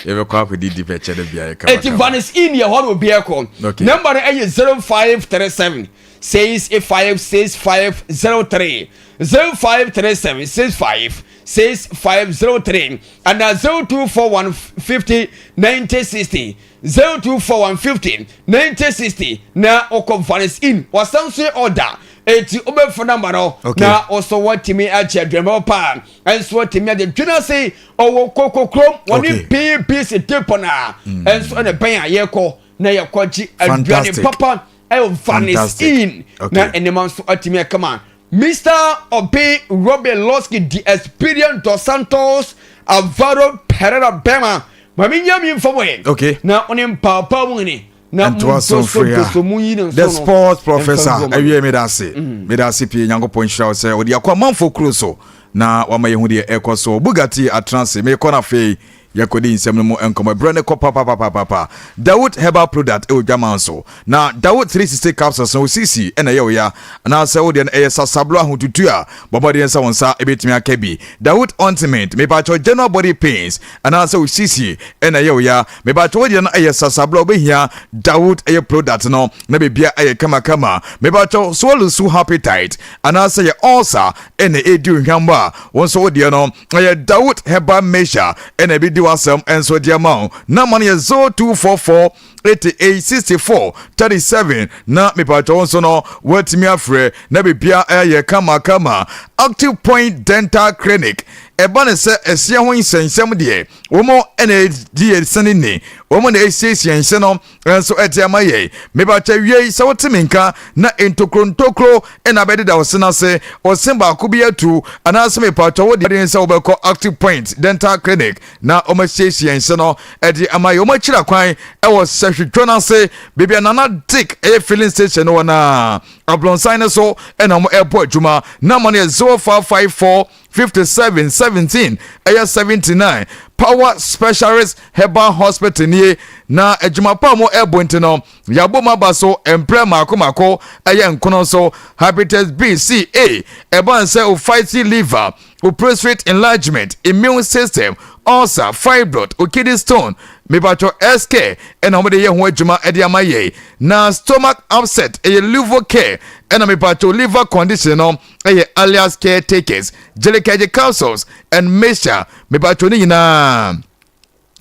yɛbɛkɔ akɔdidi pɛkyɛ no bia yɛka. Eti Vanice Inn yɛ hɔ na obi ɛkɔ. Okay. Number no ɛyɛ 0537 656503 0537 656503 ana 0241 50 90 60 0241 50 90 60 na ɔkɔ Vanice Inn wasan so yɛ order eti wobɛfa number no na ɔsɔ wɔtumi akyɛ aduane paa ɛnso wɔtumi agye dwena se ɔwɔ kokokurom wɔne PPC depot na ɛnso ɛna bɛn a yɛkɔ na yɛkɔ gye aduane papa ɛwɔ Vanice Inn na nneɛma nso atumi akama. Mr. Obi Robert Losky di Experian dos Santos Alvaro Pereira Bema maame nyɛ mi nfa mo yɛ. Okay. Na ɔne mpaapaa mu ni. Na mu Ntoa so doso mfiri doso a mu yi ne nso the no. sports Ɛmfa professor ngu ɔma. Awie, meda ase, meda ase pii. Nyankopɔn nhyira wo sɛ wɔde akɔ amanfoɔ kuro so na wama yɛhu deɛ ɛkɔ so. Bugatti atena ase mekɔ no afei yɛkɔdi nsɛm no mu nkɔmmɔ. Berɛ ne kɔ papapapapa. Dawood Herbal Product ɛwɔ dwaman so na Dawood 360 capsules no osisi ɛna ɛyɛ wo ya anaasɛ wodeɛ no ɛyɛ sasablo ahotutu a, bɔmmɔdeɛ sɛ wo nsa ɛbɛtumi aka bi. Dawood ointment, mepakyɛw, general body pains anaasɛ osisi ɛna ɛyɛ wo ya, mepakyɛw, wodeɛ no ɛyɛ sasablo a, wobɛhia Dawood ɛyɛ product no na biribia ɛyɛ kamakama. Mepakyɛw, so walose appetite anaasɛ yɛ ulcer ɛna ɛdi ohwambɔ a, wo nso wodeɛ no ɛyɛ Dawood Herbal Mixture ɛna ɛbɛdi w'asɛm ɛnso de ama wo. Nama no yɛ 0244 88 64 37 na mepatwa wo nso no woatumi afrɛ na biribia ɛyɛ kamakama. Active Point Dental Clinic, ɛba ne sɛ ɛseɛ ho nsɛnsɛm deɛ, wɔn ɛna ɛdi yɛ ni, wɔn na ɛsiesie nse no nso ɛte ama yɛ. Mebakyɛ wie sɛ wote me nka na ntokuro ntokuro ɛna bɛdeda wo se n'ase, ɔse baako bi atu anaasɛ mepatwa wo deɛ sɛ wobɛkɔ Active Point Dental Clinic na wɔn asiesie nse no ɛde ama yɛ. Wɔn akyira kwan ɛwɔ Sɛhwedwo no ase, baabi a Nana Dick ɛyɛ filling station no wɔ naa ablɔnsan no so ɛna wɔn ɛrebɔ adwuma. Nama no yɛ 0554 57 17 ɛyɛ 79. Power Specialist Herbal Hospital nie na adwuma pa a wɔn ɛrebɔ nti no yɛabɔ mu aba so mprɛ mako mako ɛyɛ nkono so hepatitis B, C, A, ɛban sɛ o fatty liver, o prostate enlargement, immune system, ulcer, fibroid, o kidney stone, mipatwɔ SK ɛna wɔn de yɛ ho adwuma ɛde ama yɛ. Na stomach upset ɛyɛ liver care, ɛna mipatwɔ liver condition no ɛyɛ Alias Caretakers Jelekɛgye capsules and mixture. Mipatwɔ ne nyinaa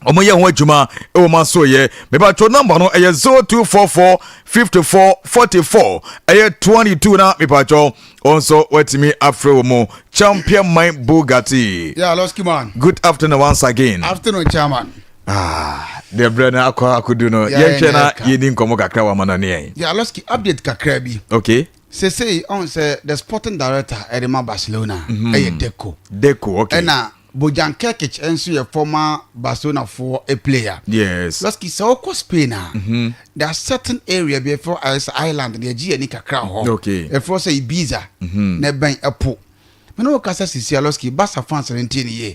wɔn yɛ ho adwuma ɛwɔ mu aso yɛ. Mipatwɔ number no ɛyɛ 0244 54 44 ɛyɛ 22 na mipatwɔ wɔn nso wɔatumi afrɛ wɔ mu. Champion Man Bugatti. Yeah, Losky man. Good afternoon once again. Afternoon, chairman. Ah, deɛ berɛ no akɔ akɔdu no, yɛnhwɛ na yɛni nkɔmmɔ kakra wɔ ama no ne yɛn. Yeah, Losky, update kakra bi. Sesei ɔn sɛ the sporting director ɛde ma Barcelona ɛyɛ Deco. Deco, okay. Ɛna Bojan Krkic nso yɛ former Barcelona foɔ a player. Losky, sɛ wokɔ Spain a, there are certain area bi ɛfrɛ ayɛ sɛ island deɛ ɛgye yɛni kakra hɔ. Ɛfrɛ sɛ Ibiza na ɛbɛn ɛpo. Mene wo kasa sisi a, Losky, Barca fans no ntie ne yie.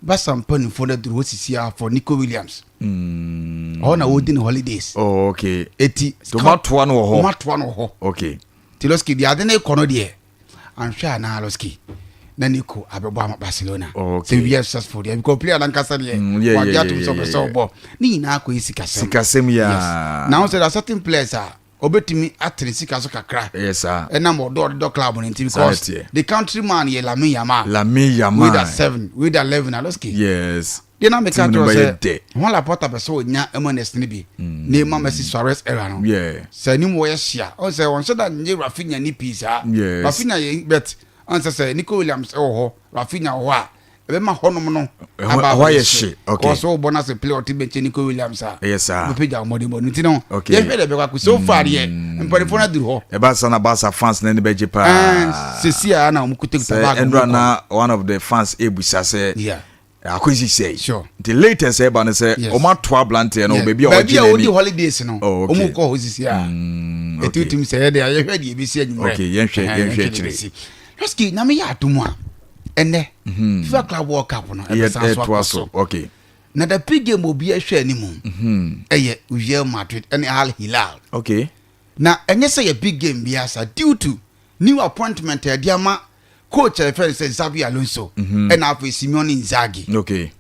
Barca mpanimfoɔ no aduru hɔ sisi a for Nico Williams. Ɔhɔ na wɔdi ne holidays. Oh, okay. Eti Tomatoa no wɔ hɔ. Tomatoa no wɔ hɔ. Ti Losky, deɛ ade ne kɔ no deɛ, anhwɛ a na Losky na Nico abɛbɔ ama Barcelona. Sɛ wia successful deɛ, because player nankasa deɛ wagye atom sɛ ɔpɛ sɛ ɔbɔ ne nyinaa kɔ yɛ sikasɛm. Sikasɛm Yes. yaa. Na wo sɛ there are certain players a ɔbɛtumi atene sika so kakra Ɛyɛ saa. ɛnam ɔdɔ ɔdodɔ club no nti, Saa because ɛteɛ. the countryman yɛ Lamine Yamal. Lamine Yamal. With a 7, with 11 a, Losky. Deɛ na meka Team no kyerɛ bɛyɛ sɛ dɛ. Juan Laporta pɛ sɛ ɔnya MNS no bi na ɛma Messi Suarez era no sɛ anim wɔyɛ hyia ɔn sɛ ɔnhyɛ da nye Raphinha ne pii saa. Raphinha yɛ, but ɔn sɛ Nico Williams ɛwɔ hɔ, Raphinha wɔ hɔ a. Ɛbɛma hɔnom no aba hɔ ayɛ hye. Okay. Kɔɔ so wobɔ no ase play ɔte bɛnkyɛ Nico Williams a. Ɛyɛ saa. Wobɛpagya wɔn mmɔdenbɔ no nti no. Okay. Yɛhwɛ deɛ ɛbɛkɔ akɔ so far deɛ mm. mpanimfoɔ no aduru hɔ. Ɛba sa na Barca fans no ani bɛgye paa. Sisi a na wɔn kutakuta bag. Sɛ ɛnura na one of the fans ebusa sɛ. Yeah. Akwesi sɛe. Sure. Nti latest ɛba no sɛ wɔn ato abranteɛ no baabi a ɔgye n'ani. Baabi a ɔdi holidays no. Oh, okay. Wɔn kɔ hɔ sisi a. Mm, okay. Etu tum sɛ yɛde yɛhwɛ deɛ ebesi anwummerɛ. Okay, yɛnhwɛ yɛnhwɛ akyire. Lɔski nyame yɛ adum a ɛnɛ mhm. FIFA Club World Cup no ɛbɛsan so akɔ so. Okay. Na the big game obi ɛhwɛ anim mhm. ɛyɛ Real Madrid ɛne Al Hilal. Okay. Na ɛnyɛ sɛ yɛ big game bi asa due to new appointment a yɛde ama coach a yɛfrɛ no sɛ Xabi Alonso mhm. ɛna afei Simeone Inzaghi. Okay.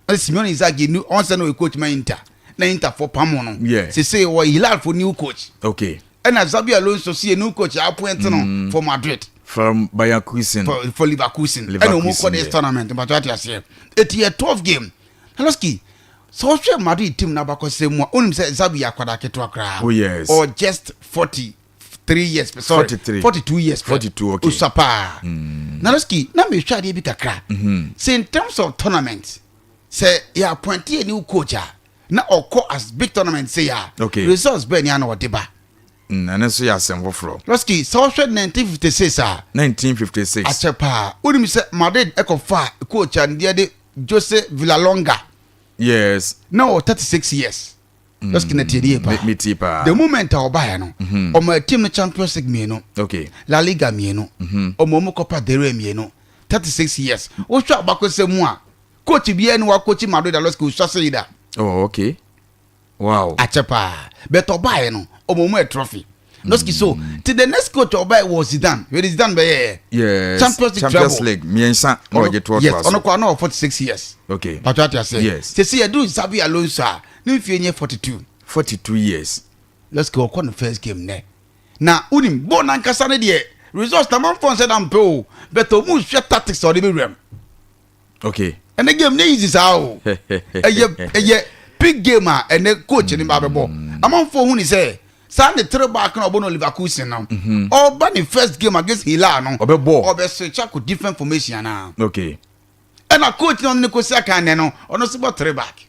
Ɛna Simeone Inzaghi nu ɔn sɛ na ɔyɛ coach ma Inter na Inter fo pam no. Yeah. Sese wɔ Hilal fo new coach. Okay. Ɛna Xabi Alonso si yɛ new coach a appoint no mm. for Madrid. From Leverkusen. For Leverkusen. Ɛna wɔn kɔ this tournament mpatwa ate aseɛ. Eti yɛ tough game. Haloski sɛ ɔhwɛ Madrid team n'abakɔsɛm mu a onim sɛ Xabi yɛ akwadaa ketewa koraa. Oh yes. Or just 43 years sorry 43. 42 years 42 okay. Osua paa. Mm. Naloski na mehwɛ adeɛ bi kakra. Mm -hmm. Sɛ in terms of tournament sɛ yɛ appoint a new coach a na ɔkɔ as big tournament sɛ yɛ a okay. results bɛɛ ni ana ɔde ba. Mm, ɛno nso yɛ asɛm foforɔ. Lɔski sɛ ɔhwɛ 1956 a. 1956. Akyɛ paa wonim sɛ Madrid ɛkɔfa coach a ne deɛ de Jose Villalonga. Yes. Na ɔwɔ 36 years. Lɔski na tie nie paa. Me tie paa. The moment a ɔbaeɛ no, mhm. ɔmo team no Champions League mmienu. Okay. La Liga mmienu. Mhm. Ɔmo ɔmo Copa del Rey mmienu. 36 years. Wohwɛ abakɔsɛm mu a, coach biara ni wakɔkyi Madrid a Lɔski osua sɛ yi da. Oh, okay. Wow. Akyɛ paa. But ɔbaeɛ no, ɔmo ɔmo yɛ trophy. Lɔski so, till the next coach ɔbaeɛ wɔ Zidane. Hwɛ de Zidane bɛyɛɛ. Yes. Champions League Champions League mmiɛnsa na ɔgye toatoa so. Yes, ɔno kɔ ano wɔ 46 years. Okay. Patro ate aseɛ. Yes. Sisi yɛduru Xabi Alonso a ne mfie nyɛ 42. 42 years. Let's go ɔkɔ no first game nɛ. Na wonim bɔɔl nankasa ne deɛ results na manfoɔ nsɛ da mpɛ o but ɔmu hwɛ tactics a ɔde bɛwura mu. Okay. Ɛnɛ game ne easy saa o. Ɛyɛ ɛyɛ big game a ɛnɛ coach ne ba bɛbɔ. Mm. Amanfoɔ hu ne sɛ saa ne three back na ɔbɔ no Leverkusen no. Mhm. Ɔba ne first game against Hilal no. Ɔbɛbɔ. Ɔbɛ switch akɔ different formation anaa. Okay. Ɛna coach na ɔne ne kɔsi akan nɛ no ɔno nso bɔ three back.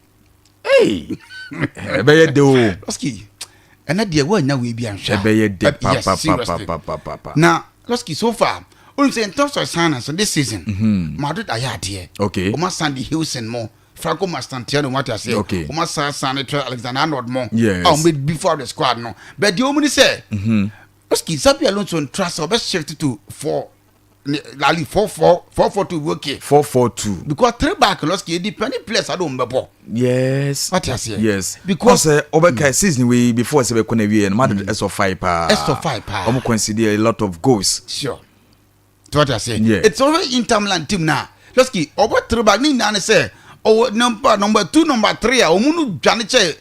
Hey! Ɛbɛyɛ de o. Lɔski ɛnɛ deɛ woanya wei bi anhwɛ a. Ɛbɛyɛ de papapapapapa. Na Lɔski so far wonim sɛ in terms of signings this season mm -hmm. Madrid ayɛ adeɛ. Okay. Wɔn asan de Hilson mo Franco Mastantuono wɔn ate aseɛ. Okay. Wɔn asan asan ne Trent Alexander-Arnold mo. Yes. A wɔn bɛ beef up the squad no. But deɛ wɔn ni sɛ. Mm-hmm. Lɔski Xabi Alonso ntra sɛ ɔbɛ shift to four lali 4 4 4 4 2 bi okay. 4 4 2. Because three back lɔski edi pɛni players adi wɔn bɛ bɔ. Yes. Wate aseɛ. Yes. Because sɛ ɔbɛka mm. season wei before sɛ bɛkɔ na wie no Madrid ɛsɔ mm. five paa. Ɛsɔ five paa. Wɔn concede a lot of goals. Sure. Tí wate aseɛ. Yeah. It's already Inter Milan team na lɔski ɔbɔ three back ne nyinaa ne sɛ ɔwɔ number 2, number 3 a wɔn no dwane kyɛ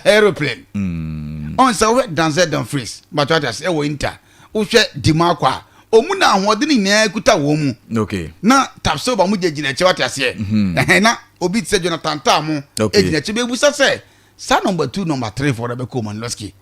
aeroplane. Ɔn sɛ ɔhwɛ Denzel Dumfries but wate aseɛ ɛwɔ Inter. Wohwɛ Dimarco a, ɔmu na ahoɔden nyinaa kuta wɔn mu. Okay. Na Tapsoba mo gyinagyina akyi wate aseɛ. Mhm. Ɛhɛn na obi te sɛ Jonathan Tah mo okay. gyina akyi bɛbusa sɛ saa number 2, number 3 foɔ no bɛkɔ mu Lɔski.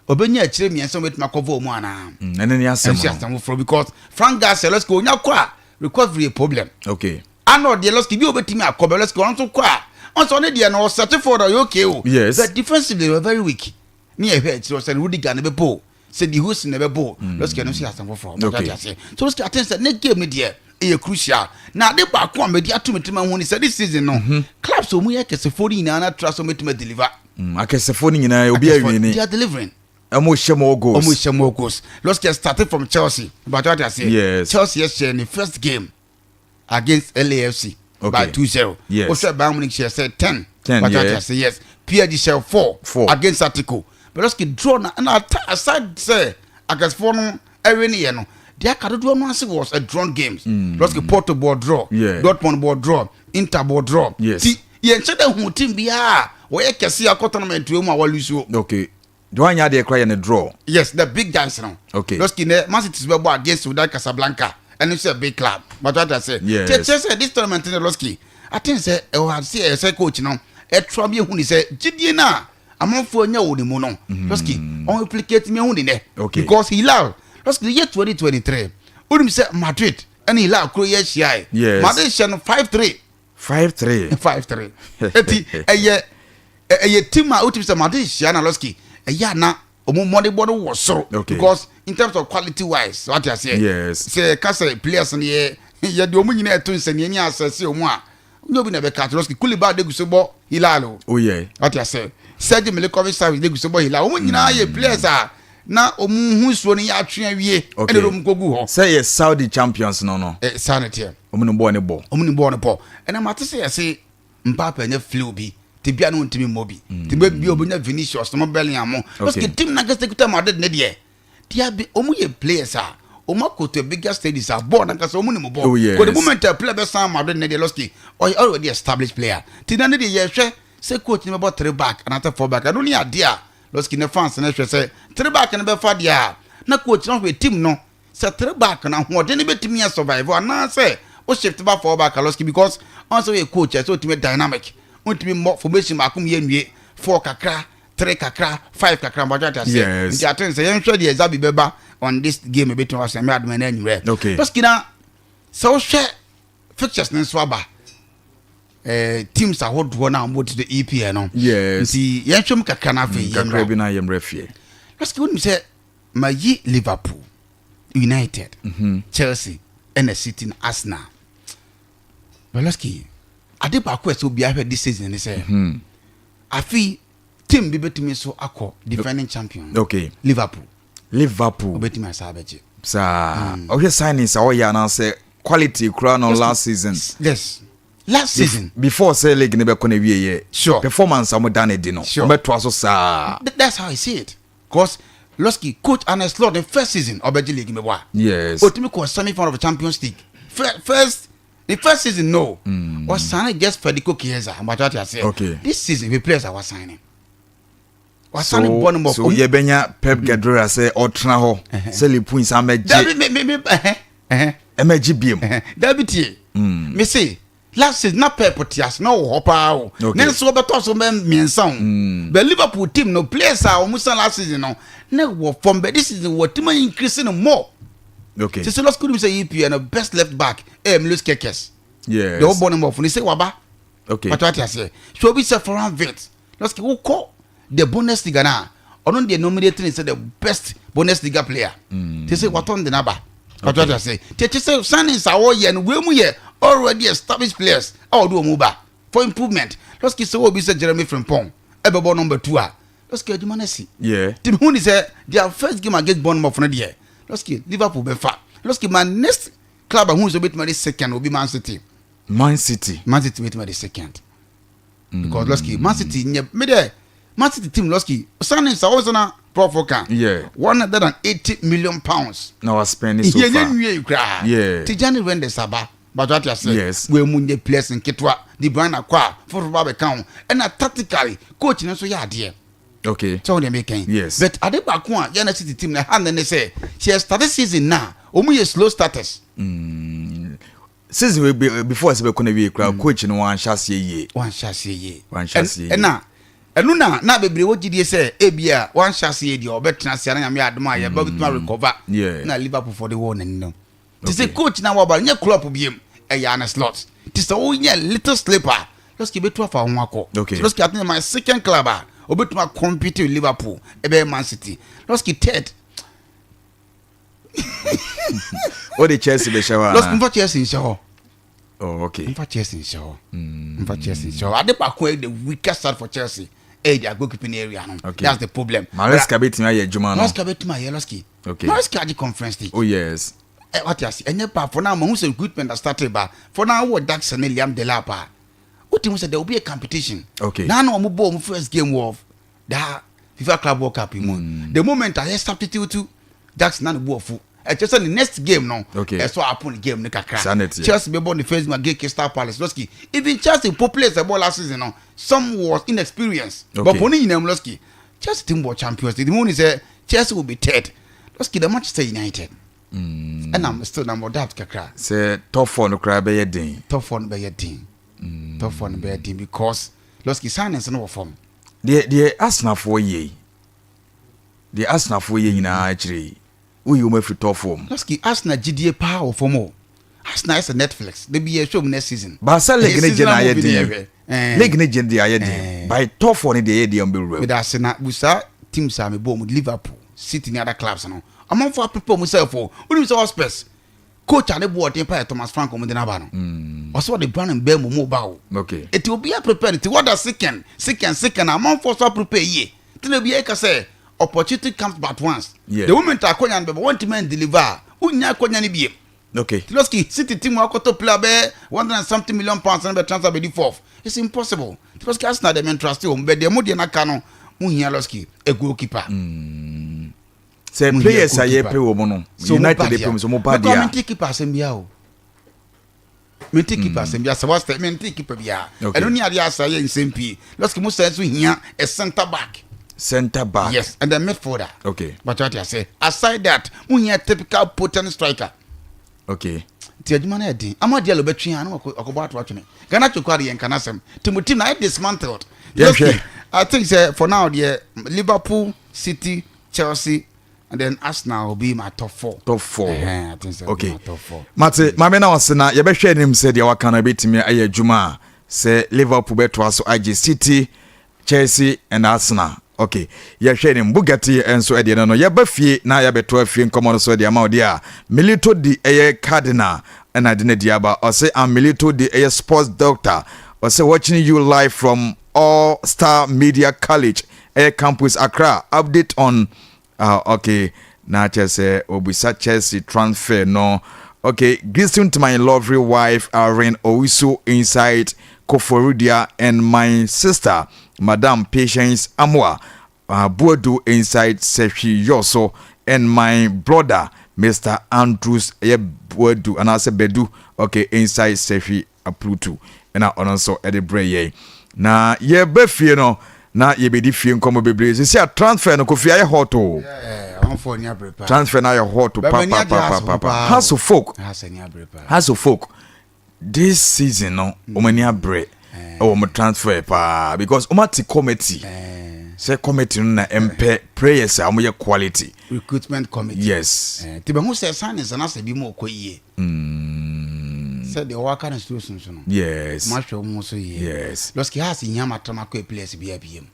Ɔbɛnya akyire mmiɛnsa wɔbɛtumi akɔvɔ mu anaa? Ɛno ne asɛm no. Ɛno asɛm foforɔ because Frank Garcia Lɔski onya kɔ a recovery yɛ problem. Okay. Arnold deɛ Lɔski bi a obɛtumi akɔ bɛ Lɔski ɔno nso kɔ a ɔnso ɔne deɛ no ɔsɛte forward ɔyɛ okay o. Yes. But defensively they were very weak. Ne yɛhwɛ akyire ɔsɛ Rudiger ne bɛbɔ o. Sɛ di Houston na ɛbɛbɔ Lɔski ɛno nso yɛ asɛm foforɔ. Okay. Ɔte aseɛ. So Lɔski ate sɛ ne game no deɛ ɛyɛ crucial. Na ade baako a mɛde ato me tirim ahu ne sɛ this season no mhm. clubs a wɔn yɛ akɛsefoɔ no nyinaa na atra so wɔbɛtumi deliver. Akɛsefoɔ no nyinaa obi awie ni. They are delivering. Ɛmo hyɛ more goals. Ɔmo hyɛ more goals. Lɔski started from Chelsea. But ɔte aseɛ. Yes. Chelsea hyɛ ne first game against LAFC okay. by 2-0. Yes. Wohwɛ Bayern Munich hyɛ sɛ 10. 10, but yeah. ɔte aseɛ yes. PSG hyɛ 4, 4 against Atletico. But Lɔski draw na ɛna aside sɛ akɛsefoɔ no ɛwe ne yɛ no deɛ aka dodoɔ no ase was a drawn games. Lɔski Porto bɔ draw. Yeah. Dortmund bɔ draw. Inter bɔ draw. Yes. Ti yɛn hyɛ dɛ hu team biara wɔyɛ kɛse akɔ tournament mu a wɔlusuo. Okay. Deɛ wanyɛ adeɛ koraa yɛ ne draw. Yes, the big giants no. Okay. Lɔski nɛ Man City bɛbɔ against Wydad Casablanca ɛno nso yɛ big club. But what I say. Yes. Kyɛ kyerɛ sɛ this tournament no Lɔski I think sɛ ɛwɔ ase ɛyɛ sɛ coach no ɛtra bi ehu ne sɛ gyidie no a amanfoɔ anya wɔ ne mu no. Lɔski ɔn replicate mi ehu ne nɛ. Okay. Because Hilal Lɔski yɛ 2023 onim sɛ Madrid ɛne Hilal kuro yi ahyiae. Yes. Madrid hyɛ no 5-3. 5-3. 5-3. Eti ɛyɛ ɛyɛ team a wotumi sɛ Madrid hyia na Lɔski ɛyɛ ana ɔmo mmɔdebɔ no wɔ soro. Okay. Because in terms of quality wise, wate aseɛ. Yes. Sɛ yɛka sɛ players no yɛ yɛde ɔmo nyinaa ɛto nsɛnniɛ ne asɛse ɔmo a, nyɛ obi na ɛbɛka akyerɛ Lɔski. Koulibaly de gu so bɔ Hilal o. Oh yeah. Wate aseɛ. Sergei Milinkovic Savic de gu so bɔ Hilal. Ɔmo nyinaa yɛ players a na ɔmo ho nsuo no yɛ atwe awie. Okay. Ɛna ɔmo kɔgu hɔ. Sɛ yɛ Saudi champions no. Saa na ɛteɛ. Ɔmo ne bɔɔl ne bɔ. Ɔmo ne bɔɔl ne bɔ. Ɛna mate sɛ yɛse Mbappe anya flu bi. Te bia no ntumi mmɔ bi. Te bia bi ɔbɛnya Vinicius no Bellingham mo. Okay. Lɔski team na nkasa kuta Madrid ne deɛ. They are ɔmo yɛ players a ɔmo akɔ to a bigger stages a bɔɔl na nkasa ɔmo ne mu bɔ. Oh, yes. Kò the moment a player bɛ san Madrid ne deɛ, Lɔski ɔyɛ already established player. Ti na ne deɛ yɛhwɛ sɛ coach ne bɛbɔ three back anaasɛ four back. Ɛno ne adeɛ a Lɔski ne fans ne hwɛ sɛ three back ne bɛfa deɛ a na coach no ahwɛ team no sɛ three back na ahoɔden ne bɛtumi yɛ survive anaasɛ o shift ba four back a, Lɔski, because ɔn sɛ ɔyɛ coach ɛsɛ ɔtumi dynamic, ɔntumi mmɔ formation baako mu yɛ nwie, four kakra, three kakra, five kakra mbɔdwa ate aseɛ. Yes. Nti ate sɛ yɛnhwɛ deɛ Xabi bɛba on this game, ebɛtumi wasɛn mɛ adoma no anwummerɛ. Okay. Lɔski, na sɛ wohwɛ fixtures ne nso aba, teams ahodoɔ no a wɔbɔ to the EPL no. Yes. Nti yɛnhwɛ mu kakra no afei Kakra yɛmmra. bi na yɛmmerɛ fie. Lɔski, wonim sɛ mayi Liverpool, United, Chelsea ɛna City na Arsenal. But Lɔski, ade baako a ɛsɛ obiara hwɛ this season ne sɛ afei team bi bɛtumi nso akɔ defending champion. Liverpool. Liverpool. Obɛtumi asa abɛgye. Saa ɔhwɛ signings a ɔyɛ anaasɛ quality kura no last season. Yes, last season. Before sɛ league ne bɛkɔ na wie yɛ. Performance a wɔn da ne di no. Sure. Wɔn bɛtoa so saa. That's how I see it, 'cause Lɔski, coach Arne Slot, the first season ɔbɛgye league mi bɔ a, otumi kɔ semi final of the Champions League first the first season no, ɔsign just Federico Chiesa mbàtà ati ase. This season the players a wasign, wasign Bournemouth. So yɛbɛnya Pep Guardiola sɛ ɔtena hɔ sɛ Liverpool nsan Dabi bɛgye me me me ɛhɛn ɛhɛn. ɛmɛgye biem. Ɛhɛn, dabi, tie me se last season na Pep te ase na ɔwɔ hɔ paa o. Ne nso ɔbɛtɔ so bɛ mmiɛnsa o, but Liverpool team no, players a wɔn san last season no ne wɔ fam, but this season wɔ team increase no more. Sisi lɔsi kudu sɛ EPL no best left back ɛyɛ Milos Kerkez. Deɛ ɔbɔ ne mɔfo ne sɛ waba. Pàtó ati aseɛ so obi sɛ Florian Wirtz, lɔsi wokɔ the Bundesliga na ɔno deɛ nominate ne sɛ the best Bundesliga player te sɛ watɔn de n'aba. Pàtó ati aseɛ te te sɛ signings a wɔyɛ no wei mu yɛ already established players a wɔde wɔn mu ba for improvement. Lɔsi sɛ obi sɛ Jeremy Frimpong ɛbɛbɔ number 2 a, lɔsi adwuma no si. Tí hu ni sɛ their first game against Bournemouth no deɛ, lɔsi Liverpool bɛfa. Lɔsi, my next club a hu sɛ obetuma de second obi Man City. Man City. Man City betuma de second because lɔski Man City nyɛ mi dɛ Man City team, lɔski sanni sa wɔn sɛ prof kan £180 million Na wa spend so yɛn far. nyɛ nwie yi koraa. Tijani Reijnders aba bàtò ati ase. Wọ́n mu nye players nketewa De Bruyne akɔ a foforɔ ba bɛka ho, ɛna tactically coach no nso yɛ adeɛ. Sɛ wɔn deɛ meka yi. Yes. But ade baako a yɛn na City team na ha ne ne sɛ start season na wɔn yɛ slow starters. Season wey before sɛ bɛkɔ na wie kura, coach no wanhyɛ aseɛ yie. Wanhyɛ aseɛ yie. Wanhyɛ aseɛ yie. Ɛna ɛno na bebree wɔ gyidie sɛ ebia wanhyɛ aseɛ yie deɛ ɔbɛtena ase ana Nyame adom a yɛbɛ bituma recover. Na Liverpool fɔ de wɔ n'ani no te sɛ coach na waba nyɛ Klopp biem, ɛyɛ Arne Slot, te sɛ wonyɛ little slipper, lɔski bɛtu afa ho akɔ. Lɔski ati my second club a obɛtuma compete with Liverpool ɛbɛyɛ Man City. Lɔski, third. O de Chelsea bɛhyɛ hɔ Lɔski ana? nfa Chelsea nhyɛ hɔ. Oh, okay. Nfa Chelsea nhyɛ hɔ, nfa Chelsea nhyɛ hɔ. Ade baako ɛyɛ the weakest side for Chelsea ɛyɛ their goalkeeping area no. That's the problem. Maresca bɛtumi ayɛ adwuma no. Maresca bɛtumi ayɛ, lɔski. Maresca agye Conference League. Oh yes. Ɛ wate ase, ɛnyɛ ba for now mahu sɛ recruitment a start ba. For now wɔ Jackson ne Liam Delap a wote hu sɛ there will be a competition. Na wɔn bɔ wɔn first game wɔ that FIFA Club World Cup yi mu, the moment a yɛ substitute Jackson na ne bu ɔfu, ɛkyɛ sɛ ne next game no ɛsɔ apo ne game no kakra. Saa na ɛteɛ. Chelsea bɛ bɔ ne first game against Crystal Palace. Lɔski, even Chelsea po players ɛbɔ last season no, some was inexperienced. But pɔn ne nyinaa mu, lɔski, Chelsea team bɔ Champions League mu ni sɛ Chelsea will be third. Lɔski, the Manchester United ɛna still na mo doubt kakra. Sɛ top four no koraa bɛyɛ den. Top four no bɛyɛ den, top four no bɛyɛ den because lɔski signings no wɔ fam. Deɛ Arsenalfoɔ yɛ yi, deɛ Arsenalfoɔ yɛ nyinaa akyire yi, woyi wɔn afiri top four mu. Lɔski, Arsenal gyidie paa wɔ fam o. Arsenal ayɛ sɛ Netflix, da bi yɛhwɛ mu next season. Baasa league Ɛyɛ ne gye na seasonal ayɛ movie na den. yɛhwɛ. Eh. League ne gye deɛ ayɛ den. By top four ne deɛ ɛyɛ deɛ ɔmbɛwura mu. Meda ase na busa teams a mebɔ mu, Liverpool, City ne other clubs no. Amanfoɔ aprepare ɔmo self o. Wonim sɛ Hotspurs coach a ne bo ɔden pa yɛ Thomas Frank, ɔmo de n'aba no. Ɔsɛ ɔde Brandon Mbeumo mu ba o. Eti obi aprepare no ti wɔda second, second, second, amanfoɔ so aprepare yie. Ti na obi ɛka sɛ opportunity comes but once. The moment akonya no bɛba, wɔntumi deliver a, wonya akonya no biem. Tiloski City team akɔtɔ player bɛɛ £100 and something million na bɛ transfer bɛ di fourth. It's impossible. Tiloski, Arsenal de, me trust wɔn bɛ deɛ mo deɛ n'aka no mo hia, Lɔski, a goalkeeper. Sɛ Mo hia players a goalkeeper. yɛpɛ wɔ mu no, So mo United ba pɛ mu so mo ba deɛ deɛ a. Mente keeper asɛm bia o, mente keeper asɛm bia sɛ wɔsɛ mente keeper bia. Ɛno ne adeɛ asa yɛ nsɛm pii. Lɔski, mo sɛ nso hia a centre back. Centre back. Yes, and the midfielder. But what I say, aside that, mo hia typical potent striker. Nti adwuma no yɛ den ama deɛ lɔbɛtwe a na wakɔbɔ ato atwene Ghana twekɔ ade yɛn nka n'asɛm nti mo team na ayɛ dismantled. Yɛhwɛ. Lɔski, I think sɛ for now deɛ, Liverpool, City, Chelsea and then Arsenal will be my top four. Top four. I think so, my top four. Mate, maame na ɔse na yɛbɛhwɛ anim sɛ deɛ waka no bɛtumi ayɛ adwuma a sɛ Liverpool bɛtoa so agye City, Chelsea and Arsenal. Okay, yɛhwɛ anim. Bugatti nso ɛdeɛ no yɛba fie na yɛbɛtoa fie nkɔmmɔ no so deɛ ama wo deɛ a Milito di ɛyɛ Cardinal ɛna de no di aba. Ɔse am Milito di ɛyɛ sports doctor. Ɔsɛ watching you live from All Star Media College ɛyɛ campus Accra. Update on okay, na kyerɛ sɛ obisa Chelsea transfer no. Okay, greeting to my lovely wife Irene Owusu inside Koforidua and my sister Madam Patience Amoa Buadu inside Sefwi Yoso and my brother Mr Andrews ɛyɛ Buadu anaasɛ Bedu, okay, inside Sefwi Aplutu. Ɛna ɔno nso ɛde brɛ yɛn na yɛbɛ fie no na yɛbɛdi fie nkɔmmɔ bebree. Sisi a transfer no, Kofi, ayɛ hot o. Ɔnfɔ ni abere paa. Transfer no ayɛ hot Bɛbɛ ni agye Hearts ho papapapapa. paa o. Hearts of Oak. Hearts ani abere paa. Hearts of Oak this season no, wɔn ani abere ɛwɔ wɔn transfer paa because wɔn ate committee sɛ committee no na mpɛ players a wɔn yɛ quality. Recruitment committee. Yes. Nti bɛhu sɛ sane sɛ nasɛ bi mu ɔkɔ yie sɛ deɛ ɔwɔ aka no suro sunsun no. Ɔmo ahwɛ ɔmo so yie. Lɔski, Hearts hia matram akɔ players bi abiem.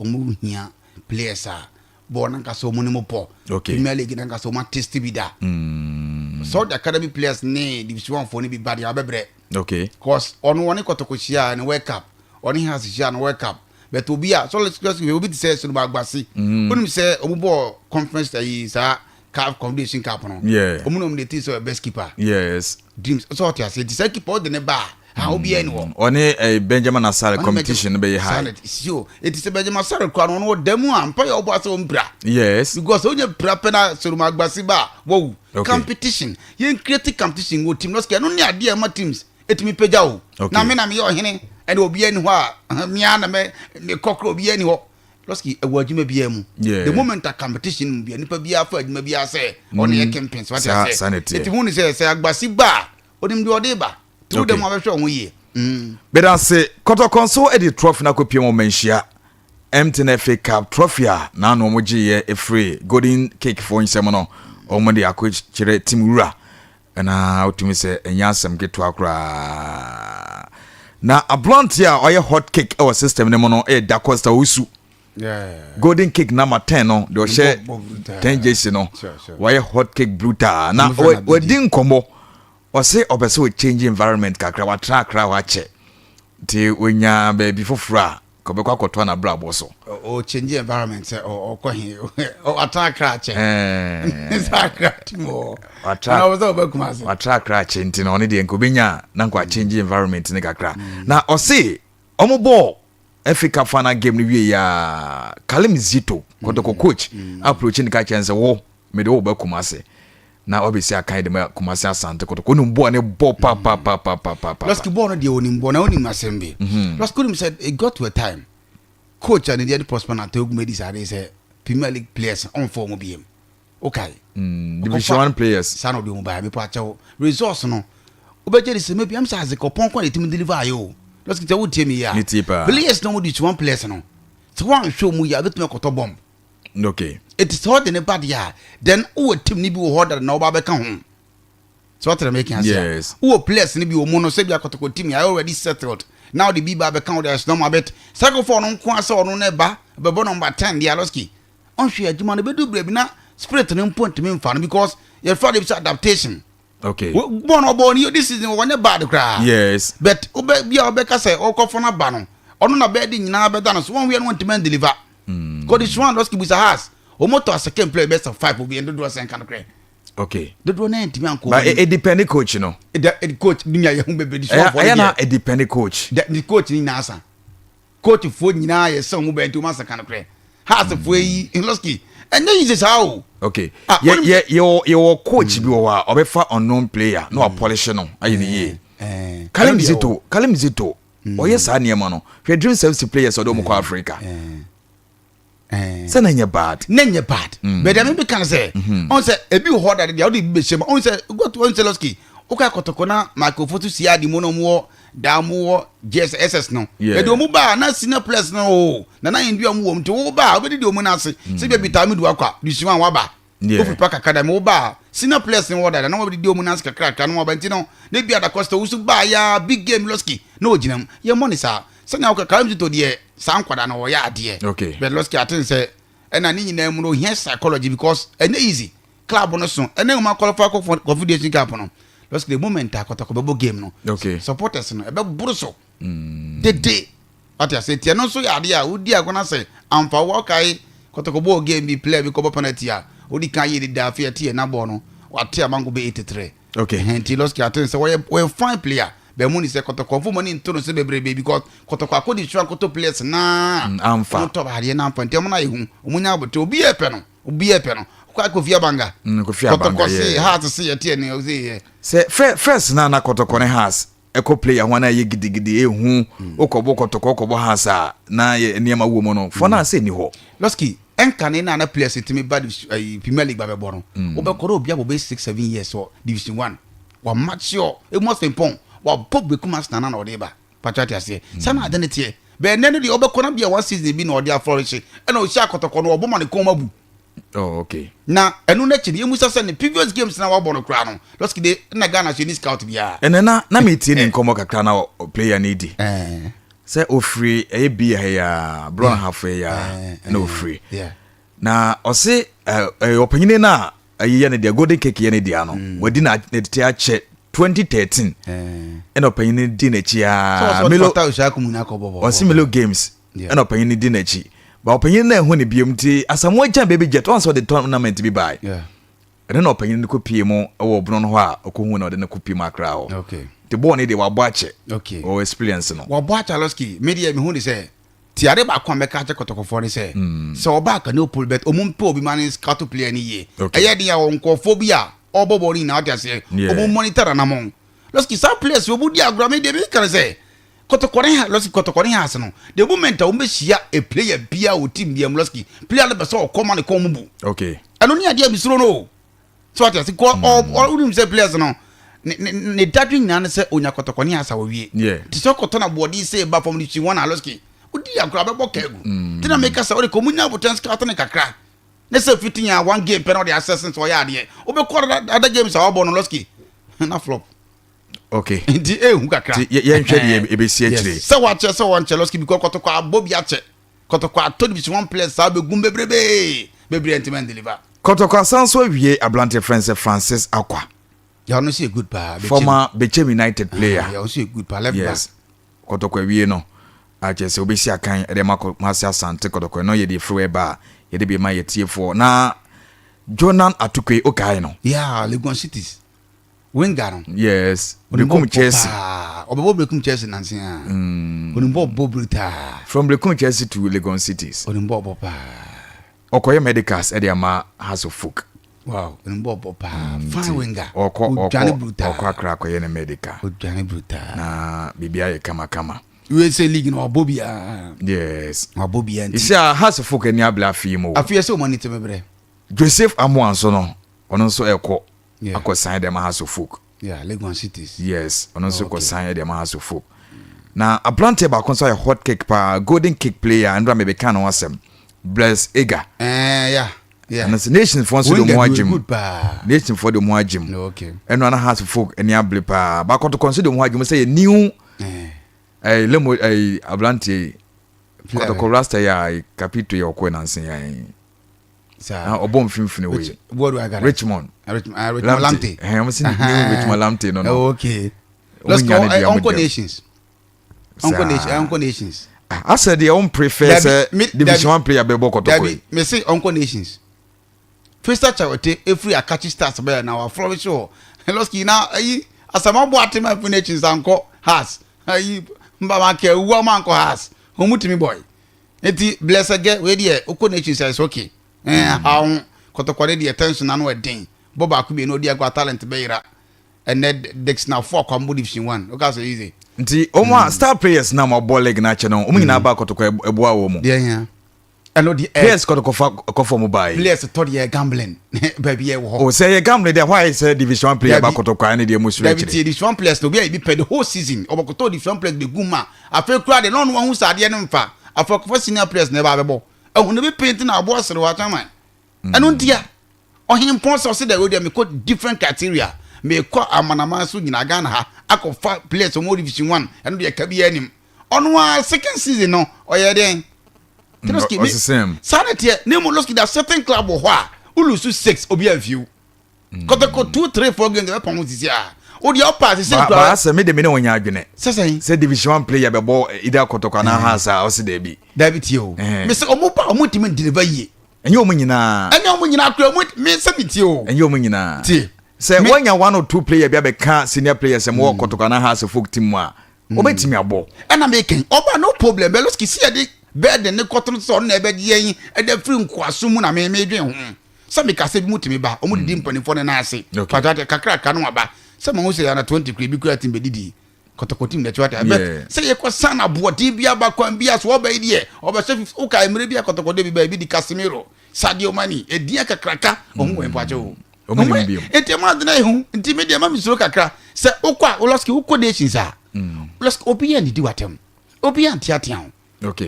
Ɔmo hia players a bɔɔl nankasa ɔmo ne mo bɔ. Premier League nankasa ɔmo atest bi da. Sɛ ɔde academy players ne division one foɔ ne bi ba deɛ, abɛbrɛ. Cause ɔno wɔne Kɔtɔkɔ hyia ne World Cup, ɔne Hearts hyia ne World Cup, but obi a sɔlɔ sɔlɔ obi ti sɛ Sɔlɔ Agbasi, onim sɛ ɔmo bɔ conference ayi saa CAF Confederation Cup no. Ɔmo na ɔmo de ti sɛ ɔyɛ best keeper. Dreams sɛ ɔte ase ti sɛ keeper ɔde ne ba a obi ɛni hɔ. Ɔne Benjamin Asare competition no bɛyɛ high. Sio, eti sɛ Benjamin Asare kura no, ɔno ɔda mu a mpa yɛ ɔbɔ asɛ ɔmpira. Because onye pira pɛ na Sɔlɔ Agbasi ba wɔwu. Competition, yɛn create competition wɔ team lɔsikɛ ɛno ne adeɛ ɛma teams etumi pagya o. Na me na meyɛ ɔhene ɛna obiara ni hɔ a mea na mɛ me kɔkɔrɔ obiara ni hɔ. Lɔski, ɛwɔ adwuma biara mu. The moment a competition mu bia, nipa biara fa adwuma biara sɛ ɔne yɛ kempins wate Saa- ase. Saa na ɛteɛ. Eti hu ni sɛ Agbasi ba a, onim deɛ ɔde ba tí o dɛm abɛhwɛ ɔho yie. Bɛda ase. Kɔtɔkɔ nso de trophy no akɔpie mu manhyia MTN FA Cup trophy a naano ɔmo gyeeɛ ɛfiri Golden Cake foɔ nsɛm no, ɔmo de akɔkyerɛ team wura ɛna wotumi sɛ ɛnyɛ asɛm ketewa koraa na aberanteɛ a ɔyɛ hot cake ɛwɔ system no mu no ɛyɛ Da Costa Osu. Golden Cake number 10 no deɛ ɔhyɛ Bɔ- bɔ brutal. 10 jersey no. Wɔyɛ hot cake brutal na Ɔmo fɛ no wadi nkɔmmɔ, ɔse ɔpɛ sɛ ɔchange environment kakra, watena akra wakyɛ nti onya baabi foforɔ a kɔbɛkɔ akɔtoa n'abrabɔ so. O change environment sɛ ɔkɔ he? Ɔtena Akra kyɛ. Sɛ Akra team wɔ na ɔbɛ sɛ ɔbɛ Kumase. Watena akra akyɛ nti na ɔne deɛ nka obɛnya a na nka achange environment ne kakra. Na ɔse ɔmo bɔɔ FA Cup final game no wie ya, Kalim Zito, Kɔtɔkɔ coach, approach ne ka kyɛn sɛ wo mede wo bɛ Kumase na wabɛsi akan de ma Kumase Asante Kɔtɔkɔ. Onim bɔɔ ne bɔ papapapapapa. Lɔski, bɔɔl no deɛ onim bɔ na onim asɛm bi. Lɔski, onim sɛ it got to a time coach a ne deɛ de Prosper Narteh Ogum edi saa de sɛ Premier League players ɔnfɔ ɔmo biem, okay. Division One players. Saa na ɔde ɔmo ba yɛ mepa akyɛw results no wobɛgye de sɛ maybe am sɛ adze kɔpɔn kɔ na etimi deliver ayɛ o. Lɔski, sɛ wotie mi yie a, Ne tie paa. players na ɔmo division one players no, sɛ wɔanhwɛ ɔmo yie a, obetumi akɔtɔ bomb. Eti sɛ ɔde ne ba deɛ a, then wowɔ team ni bi wɔ hɔ dada na ɔba bɛka ho. So what I'm making ase a, wowɔ players no bi wɔ mu no sɛ bi akɔtɔkɔ team yɛ already settled na wode bi ba bɛka wo de normal, but sakofo ɔno nko asɛ ɔno na ɛba bɛbɔ number 10 deɛ, Losky, ɔnhwɛ adwuma no bɛdu berɛ bi na spirit no mpo ntumi mfa no because yɛfra de bi sɛ adaptation. Bɔɔl no ɔbɔ no this season, wɔnyɛ bad koraa. But wobɛ bi a wobɛka sɛ ɔkɔfɔ no aba no, ɔno na bɛyɛ de nyinaa bɛda no so, wɔn wia no wɔntumi ndeliver. Kɔdi Swan, Losky, busa has wɔn tɔ second player bɛ sɛ five, obi dodoɔ sɛn ka no korɛ? Dodoɔ náà ntumi ankɔ. But it depend coach no. Ɛda coach ni yɛ ho bebree di. Swan fɔ ne deɛ, ɛyɛ na it depend coach. The coach ni nyinaa sa coach foɔ nyinaa yɛ sɛ wɔn bɛn nti wɔn asa ka no korɛ. Hearts foɔ yi, Losky, ɛnyɛ yi sɛ saa o. Okay, yɛ yɛ yɛwɔ yɛwɔ coach bi wɔ hɔ a ɔbɛfa unknown player na wapolish no ayɛ ne yie. Karim Zito, Karim Zito ɔyɛ saa nneɛma no. Hwɛ Dreams FC players ɔde wɔn kɔ Africa sɛ na nyɛ bad. Ne nyɛ bad, bɛɛ deɛ mi ka no sɛ ɔn sɛ ebi wɔ hɔ dade deɛ ɔde bi bɛ hyɛ mu, ɔn sɛ got ɔn sɛ Losky, ɔkɔ akɔtɔkɔ na Michael Foto si adi mu na ɔmo wɔ daa mo wɔ JSS no, yɛde ɔmo ba na senior players no o na na yɛn dua ɔmo wɔ mu, nti wo ba a ɔbɛdi di ɔmo n'ase sɛ bi abita mi du akɔ a disuma waba ofi pa kakra dɛm, wo ba a senior players no wɔ dada na wɔbɛdi di ɔmo n'ase kakra kakra na wɔba, nti no ne bi adakɔsita wusu ba ya big game, Losky, na ogyina mu yɛ mɔ ne saa sɛnea ɔkɔ Karim Zito deɛ, saa nkwadaa no wɔyɛ adeɛ. But Losky, ate sɛ ɛna ne nyinaa mu no ohia psychology because ɛnyɛ easy. Club no so ɛne wɔn akɔlɔfo akɔ Confederation Cup no, Losky, the moment akɔtɔkɔ bɛbɔ game no, supporters no ɛbɛboro so dede, wate ase? Tiɛ no nso yɛ adeɛ a wodi agona sɛ amfa wɔ ɔkae kɔtɔkɔ bɔɔ game bi, player bi kɔbɔ penalty a odi kan yɛ deda, afei ɛte yɛ nabɔ no wate amango bɛ 83. Nti Losky, ate sɛ wɔyɛ fine player bɛn mu ni sɛ kɔtɔkɔ fo mo ni nto no sɛ bebrebe because kɔtɔkɔ akɔdi sua akɔtɔ players naa. Amfa. Ɔmo tɔ adeɛ na amfa, nti ɔmo na yɛ hu ɔmo nya abote, obi yɛ pɛ no, obi yɛ pɛ no kɔ Kofi Abanga. Kofi Abanga. Kɔtɔkɔ se Hearts se yɛ teɛ ne ɔse yɛ. Sɛ first na kɔtɔkɔ ne Hearts ɛkɔ player ho na yɛ gidigidi ehu, wokɔbɔ kɔtɔkɔ, wokɔbɔ Hearts a na yɛ nneɛma wɔ mu no fɔ na sɛ ni hɔ. Losky, ɛnkane na players tumi ba Premier League ba bɛbɔ no, wobɛkɔ na obi abɔ bɛ 6, 7 years wɔ Division One, wamakyerɛ emu ɔsɛmpɔn wabɔ Berekum Arsenal na ɔde ba patro, ate aseɛ? Saa na ade ne teɛ bɛn nɛ no deɛ, ɔbɛkɔ na bia one season bi na ɔde aflourish, ɛna ɔhyɛ akɔtɔkɔ no, ɔbɔ ma ne kɔn mu abu. Na ɛno n'akyi no, yɛmusa sɛ ne previous games na wabɔ no koraa no, Losky de na Ghana so ni scout biara. Ɛnɛ na metie ne nkɔmmɔ kakra na player no di sɛ ofiri ɛyɛ bi ha yi a brɔn hafo yi a na ofiri na ɔse ɛyɛ ɔpanyini no a ɛyi yɛ ne deɛ, Golden Cake yɛ ne deɛ no, wadi na ne tete akyɛ 2013, ɛna ɔpanyini di n'akyi a Milo ɔse Milo Games, ɛna ɔpanyini di n'akyi ba ɔpanyini na ɛho ne biom, nti Asamoah Gyan Baby Jet ɔn sɛ ɔde tournament bi bae, ɛno na ɔpanyini no kɔ pie mu ɛwɔ ɔbono no hɔ a ɔkɔhu na ɔde no kɔ pie mu akra hɔ. Nti bɔɔl no deɛ wabɔ akyɛ. Ɔwɔ experience no. Wabɔ akyɛ. Losky, me deɛ mehu ne sɛ tiade baako a mɛka akyɛ kɔtɔkɔfoɔ ne sɛ sɛ ɔba aka ne opol bet ɔmo mpɛ obi ma ne scout player no yie. Ɛyɛ deɛ a nkɔfoɔ bi a ɔbɔ bɔɔl no nyinaa, ɔte aseɛ? Ɔmo monitor anamɔn. Losky, saa players ɔmo di agorɔ, me deɛ meka ne sɛ kɔtɔkɔ ne ha, Losky, kɔtɔkɔ ne ha ase no, the moment a wɔn bɛhyia a player bia wɔ team bia mu, Losky, player no bɛ sɛ ɔkɔ ma ne kɔn mu bu. Ɛno ne adeɛ a misuro no o, so wate ase? Kɔ ɔ ɔ wonim sɛ players no ne dadwe nyinaa ne sɛ onya kɔtɔkɔ ne asa wɔwie. Te sɛ ɔkɔtɔ na boɔden sɛ ba fam de si wɔn a, Losky, wodi agorɔ a bɛbɔ kaagu, nti na meka sɛ wode kɔ mu nya abotɛn scout ne kakra ne sɛ fiti a one game pɛ na ɔde asɛse sɛ ɔyɛ adeɛ, wobɛkɔ other games a wabɔ no, Losky, na flop. Nti ehu kakra. Nti yɛnhwɛ deɛ ɛbɛsi akyire. Yes. Sɛ wakyɛ sɛ wɔnkyɛ, Losky, because kɔtɔkɔ abɔ bi akyɛ, kɔtɔkɔ atɔ division one players saa bɛgum bebrebee bebree ntumi ndeliver. Kɔtɔkɔ asan so awie aberante frɛ sɛ Francis Akwa. Yà, ɔno nso yɛ good paa. Former Bechem United player. Yà, ɔno nso yɛ good paa, left back. Kɔtɔkɔ awie no akyɛ sɛ wobɛsi akan ɛde ma Kumasi Asante Kɔtɔkɔ no, yɛde firi ɛba a yɛde bi ma yɛtiefoɔ na Jonan Atukwe okae no. Yeah, Legon Cities winger no. Yes, Berekum Chelsea. Ɔbɛbɔ Berekum Chelsea nansi a onimbo bɔ brutal. From Berekum Chelsea to Legon Cities. Onimbo bɔ paa. Ɔkɔyɛ medicals ɛde ama Hearts of Oak. Wow, onimbo bɔ paa, fine winger. Ɔkɔ odwane ɔkɔ brutal. Ɔkɔ Akra akɔyɛ ne medical. Odwane brutal. Na biribi ayɛ kamakama. USA league no wabɔ biara. Wabɔ biara nti. Isi a Hearts of Oak ani abere afei mu o. Afei ɛsɛ wɔn ani tɛmɛ brɛ. Joseph Amoah nso no, ɔno nso ɛkɔ akɔ sign de ama Hearts of Oak. Yeah, Legon Cities. Yes, ɔno nso kɔ sign de ama Hearts of Oak. Na aberanteɛ baako nso ayɛ hot cake paa, Golden Kick player, ndra mebɛka ne ho asɛm, Bless Ega. Yeah. Yeah. Ɛno sɛ Nations foɔ nso de Winger ɔmo bi agye wɔ mu. good paa. Nations foɔ de ɔmo agye mu. Okay. Ɛno ana Hearts folk ani abere paa. Ba Kɔtɔkɔ nso de ɔmo agye mu sɛ yɛ new ɛɛ lemo ɛɛ aberanteɛ yi. Player Kɔtɔkɔ rasta yi a Kapito yɛ ɔkɔɛ nansa yi a. Saa. Na ɔbɔ mfimfini wɔ yi. What do I got? Richmond. Richmond, Richmond Lamptey. Ɛhɛn ɔmo si new Richmond Lamptey no no. Oh, okay. Ɔmo Let's nya go. ne deɛ ɔmo Uncle dɛm. Nations. Uncle Saa. Nations. Uncle Nations. Ah, asɛ deɛ ɔmo prefer Dabi, sɛ division dabi. one player bɛbɔ Kɔtɔkɔ Dabi, yi. me say Uncle Nations. Crystal Charity efiri Akachi Stars bɛyɛ na wa flourish wɔ. Lɔski na ayi Asamoah Boateng ma fi Nations ankɔ Hearts. Ayi Mbama kɛ ewu ɔmo ankɔ Hearts. Ɔmo tumi boy. Eti Blessed Gɛ wei deɛ okɔ Nations is okay. Ɛɛ ahun Kɔtɔkɔ de deɛ tension ano ɛden. Bɔ baako mmienu odi akɔ talent bɛyira. Ɛnɛ Dixon afɔ akwambo division one. O ka sɛ easy. Nti ɔmo a star players na ɔmo abɔ league n'akyɛ no ɔmo nyinaa ba Kɔtɔkɔ ɛboa wɔn mu. Deɛ hia. Ɛno deɛ ɛ Players Kɔtɔkɔ fa kɔfɔ mo baa yi. players tɔ deɛ gambling baabi yɛ wɔ hɔ. O sɛ yɛ gambling deɛ hɔ ayɛ sɛ division one player ba Dabi. Kɔtɔkɔ ayɛ ne deɛ mo suro Dabi akyire. tie division one players na obi a ebi pɛ the whole season ɔbɛkɔtɔ division one players bɛ gu mu a afei kura de n'ɔno ahu sɛ adeɛ no nfa afei ɔkɔfɔ senior players na ɛba abɛbɔ ɛhu ne bi paint na aboɔ sere wɔ atwaman ɛno ntia ɔhenpɔn sɛ ɔsɛ dɛ o deɛ mekɔ different criteria, mekɔ amanaman so nyinaa Ghana ha akɔfa players ɔmo division one. Ɛno deɛ ka bi anim ɔno a second season no ɔyɛ dɛn? Lɔski, Ɔsesɛm. saa ne teɛ ne mu. Lɔski da certain club wɔ hɔ a wolusu six obi amfiw. Kɔtɔkɔ two, three, four games ɛbɛ pɔn ho sisi a o deɛ ɔpa sisi Ba kura. ba asɛ me de me ne wɔn nyɛ adwene. Sɛsɛn? Sɛ division one player bɛbɔ either Kɔtɔkɔ anaa Hearts a ɔsi dɛbi. Dabi, tie o. Mɛ sɛ ɔmo ba ɔmo ntumi deliver yie. Ɛnyɛ wɔn nyinaa. Ɛnyɛ ɔmo nyinaa kura ɔmo mi sɛ mi tie o. Ɛnyɛ wɔn nyinaa. Tie. Sɛ wɔnya one or two player bi abɛka senior players sɛ mo wɔ Kɔtɔkɔ anaa Hearts folk team mu a wɔbɛtumi abɔ. Ɛna mi kɛn ɔba no problem bɛ Lɔski si yɛ de bɛɛden ne kɔtɔn sɛ ɔno na ɛbɛgye yɛn ɛde firi nkoaso mu na mi mi dwen ho sɛ mi kasa bi mu tumi ba ɔmo didi mpanimfoɔ ne nan ase. Pàtó kakraka no aba sɛ mo ho sɛ yana 20 kura ebi kura team bɛ didi Kɔtɔkɔ team n'akyi wata bɛ sɛ yɛ kɔ san aboɔden bi aba kwan bi a so ɔbɛ yi deɛ ɔbɛhyɛ fif woka mmerɛ bi a Kɔtɔkɔ de bi ba ebi di Casemiro, Sadio Mane edin kakraka ɔho wɔ mpakyɛ o. Ɔmo nim bio. Nti ɛmo adena ehu nti mi deɛ ɛma mi suro kakra sɛ wokɔ a Lɔski wokɔ Nations a Lɔski obi yɛ ne di watam obi yɛ nteatea ho.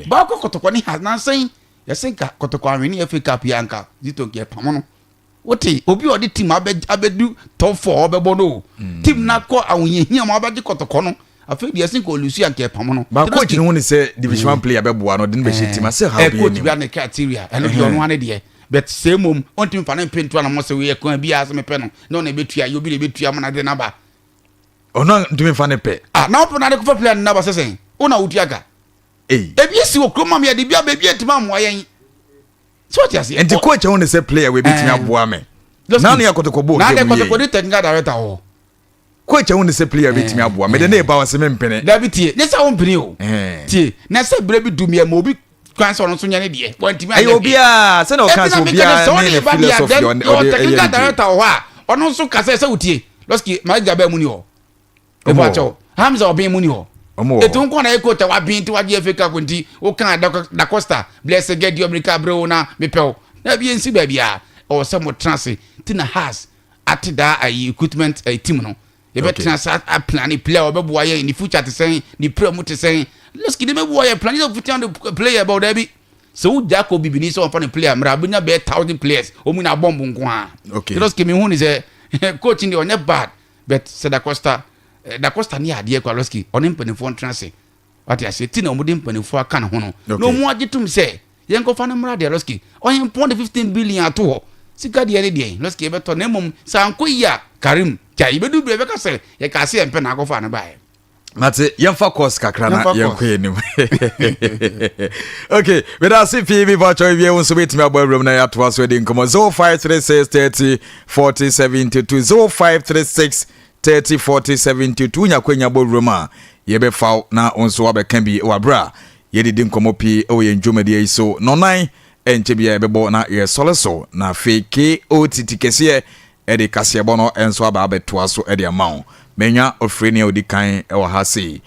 Baako Kɔtɔkɔ ne ha nansɛn yɛsɛ nka Kɔtɔkɔ ahwene FA Cup yi anka Zito nka yɛpam no. Wote obi a ɔde team abɛdu top four ɔbɛbɔ no o team na kɔ ahohiahia mu abɛgye Kɔtɔkɔ no afei deɛ yɛsɛ nka olusu anka yɛpam no. Ba coach ne ho ne sɛ division one player bɛboa no ɔde no bɛhyɛ team ase ha ɛ obi coach anim. bi a ne criteria ɛno deɛ ɔno ane deɛ but sɛ mmom ɔntumi fa ne mpe ntoa na mo sɛ woyɛ kwan biara sɛ mepɛ no na ɔna ɛbɛtua yɛ obi na ɛbɛtua mo na de naba. Ɔno ntumi nfa ne pɛ. Ah, na wopɛ no ade kɔfa player no naba sɛ sɛn wo na wotua ka. Ei. Ebi esi wɔ kurom a yɛde bi aba ebi atumi amoa yɛn sɛ wɔte aseɛ. Nti coach ho ne sɛ player wei bɛtumi aboa me. Na ne yɛ Kɔtɔkɔ bɔ na de game Kɔtɔkɔ yie. de technical director wɔ. Coach ho ne sɛ player bɛtumi aboa me de ne ba wɔ sɛ mempene. Dabi, tie nye sɛ wompene o. Tie na sɛ berɛ bi dum yɛ ma obi kwan sɛ ɔno nso nyɛ ne deɛ wɔntumi Ɛyɛ obiara sɛnea ɔka sɛ obiara ne ne philosophy ɔde ɛyɛ technical ne deɛ. Director wɔ hɔ a ɔno nso kasa sɛ wotie Lɔski manager bɛɛ mu ni hɔ. Ɔmo wɔ ɛfɔ akyɛw Hamza ɔbɛn mu ni hɔ. Ɔmo wɔ Ètò hɔ. nkɔ na yɛ coach a wabɛn nti wagye FA Cup nti woka Da Costa Blessed Gɛdi ɔmirika abere na mepɛw na ebi nsi baabi a ɔwɔ sɛ mo tena ase ti na has ate daa ayi equipment ayi team no yɛbɛtena ase aplan player a ɔbɛboa yɛn ne future te sɛn ne player mu te sɛn. Lɔski de bɛboa yɛn plan yɛ future no player bɛ ɔda bi sɛ wogya kɔ bibini sɛ ɔmfa ne player mmerɛ abɛnya bɛyɛ 1,000 players ɔmu na abɔmbo nko a. Lɔski mehu ne sɛ coach deɛ ɔnyɛ bad but sɛ Da Costa Da Costa ne yɛ adeɛ kɔ Lɔski ɔne mpanimfoɔ ntena ase wate aseɛ ti na ɔmode mpanimfoɔ aka ne ho no na ɔmu agye tom sɛ yɛnkɔfa no mmra deɛ Lɔski ɔhempɔn de 15 billion ato hɔ sika deɛ ne deɛ Lɔski yɛbɛtɔ na mmom sɛ ankɔ yi a Karim gya yɛbɛdu berɛ yɛbɛka sɛ yɛka se yɛmpɛ na akɔfa no baeɛ. Mate, yɛmfa course kakra na Yɛmfa yɛnkɔ course. yɛnim. Okay, meda ase pii bi pakyɛ wie wo nso bɛtumi abɔ awuram na yɛatoa so adi nkɔmmɔ 0536 30 40 72, 0536 30 40 72. Wonya kwanya bɔ awuram a yɛbɛfa wo na wo nso woabɛka bi wɔ aberɛ a yɛdedi nkɔmmɔ pii wɔ yɛn dwumadie yi so nɔnan ɛnkyɛ bia yɛbɛbɔ na yɛsɔre so na afei kot kɛseɛ ɛde kaseɛbɔ no nso aba abɛtoa so ɛde ama wo. Manya ɔfiri nea ɔdi kan ɛwɔ ha sei.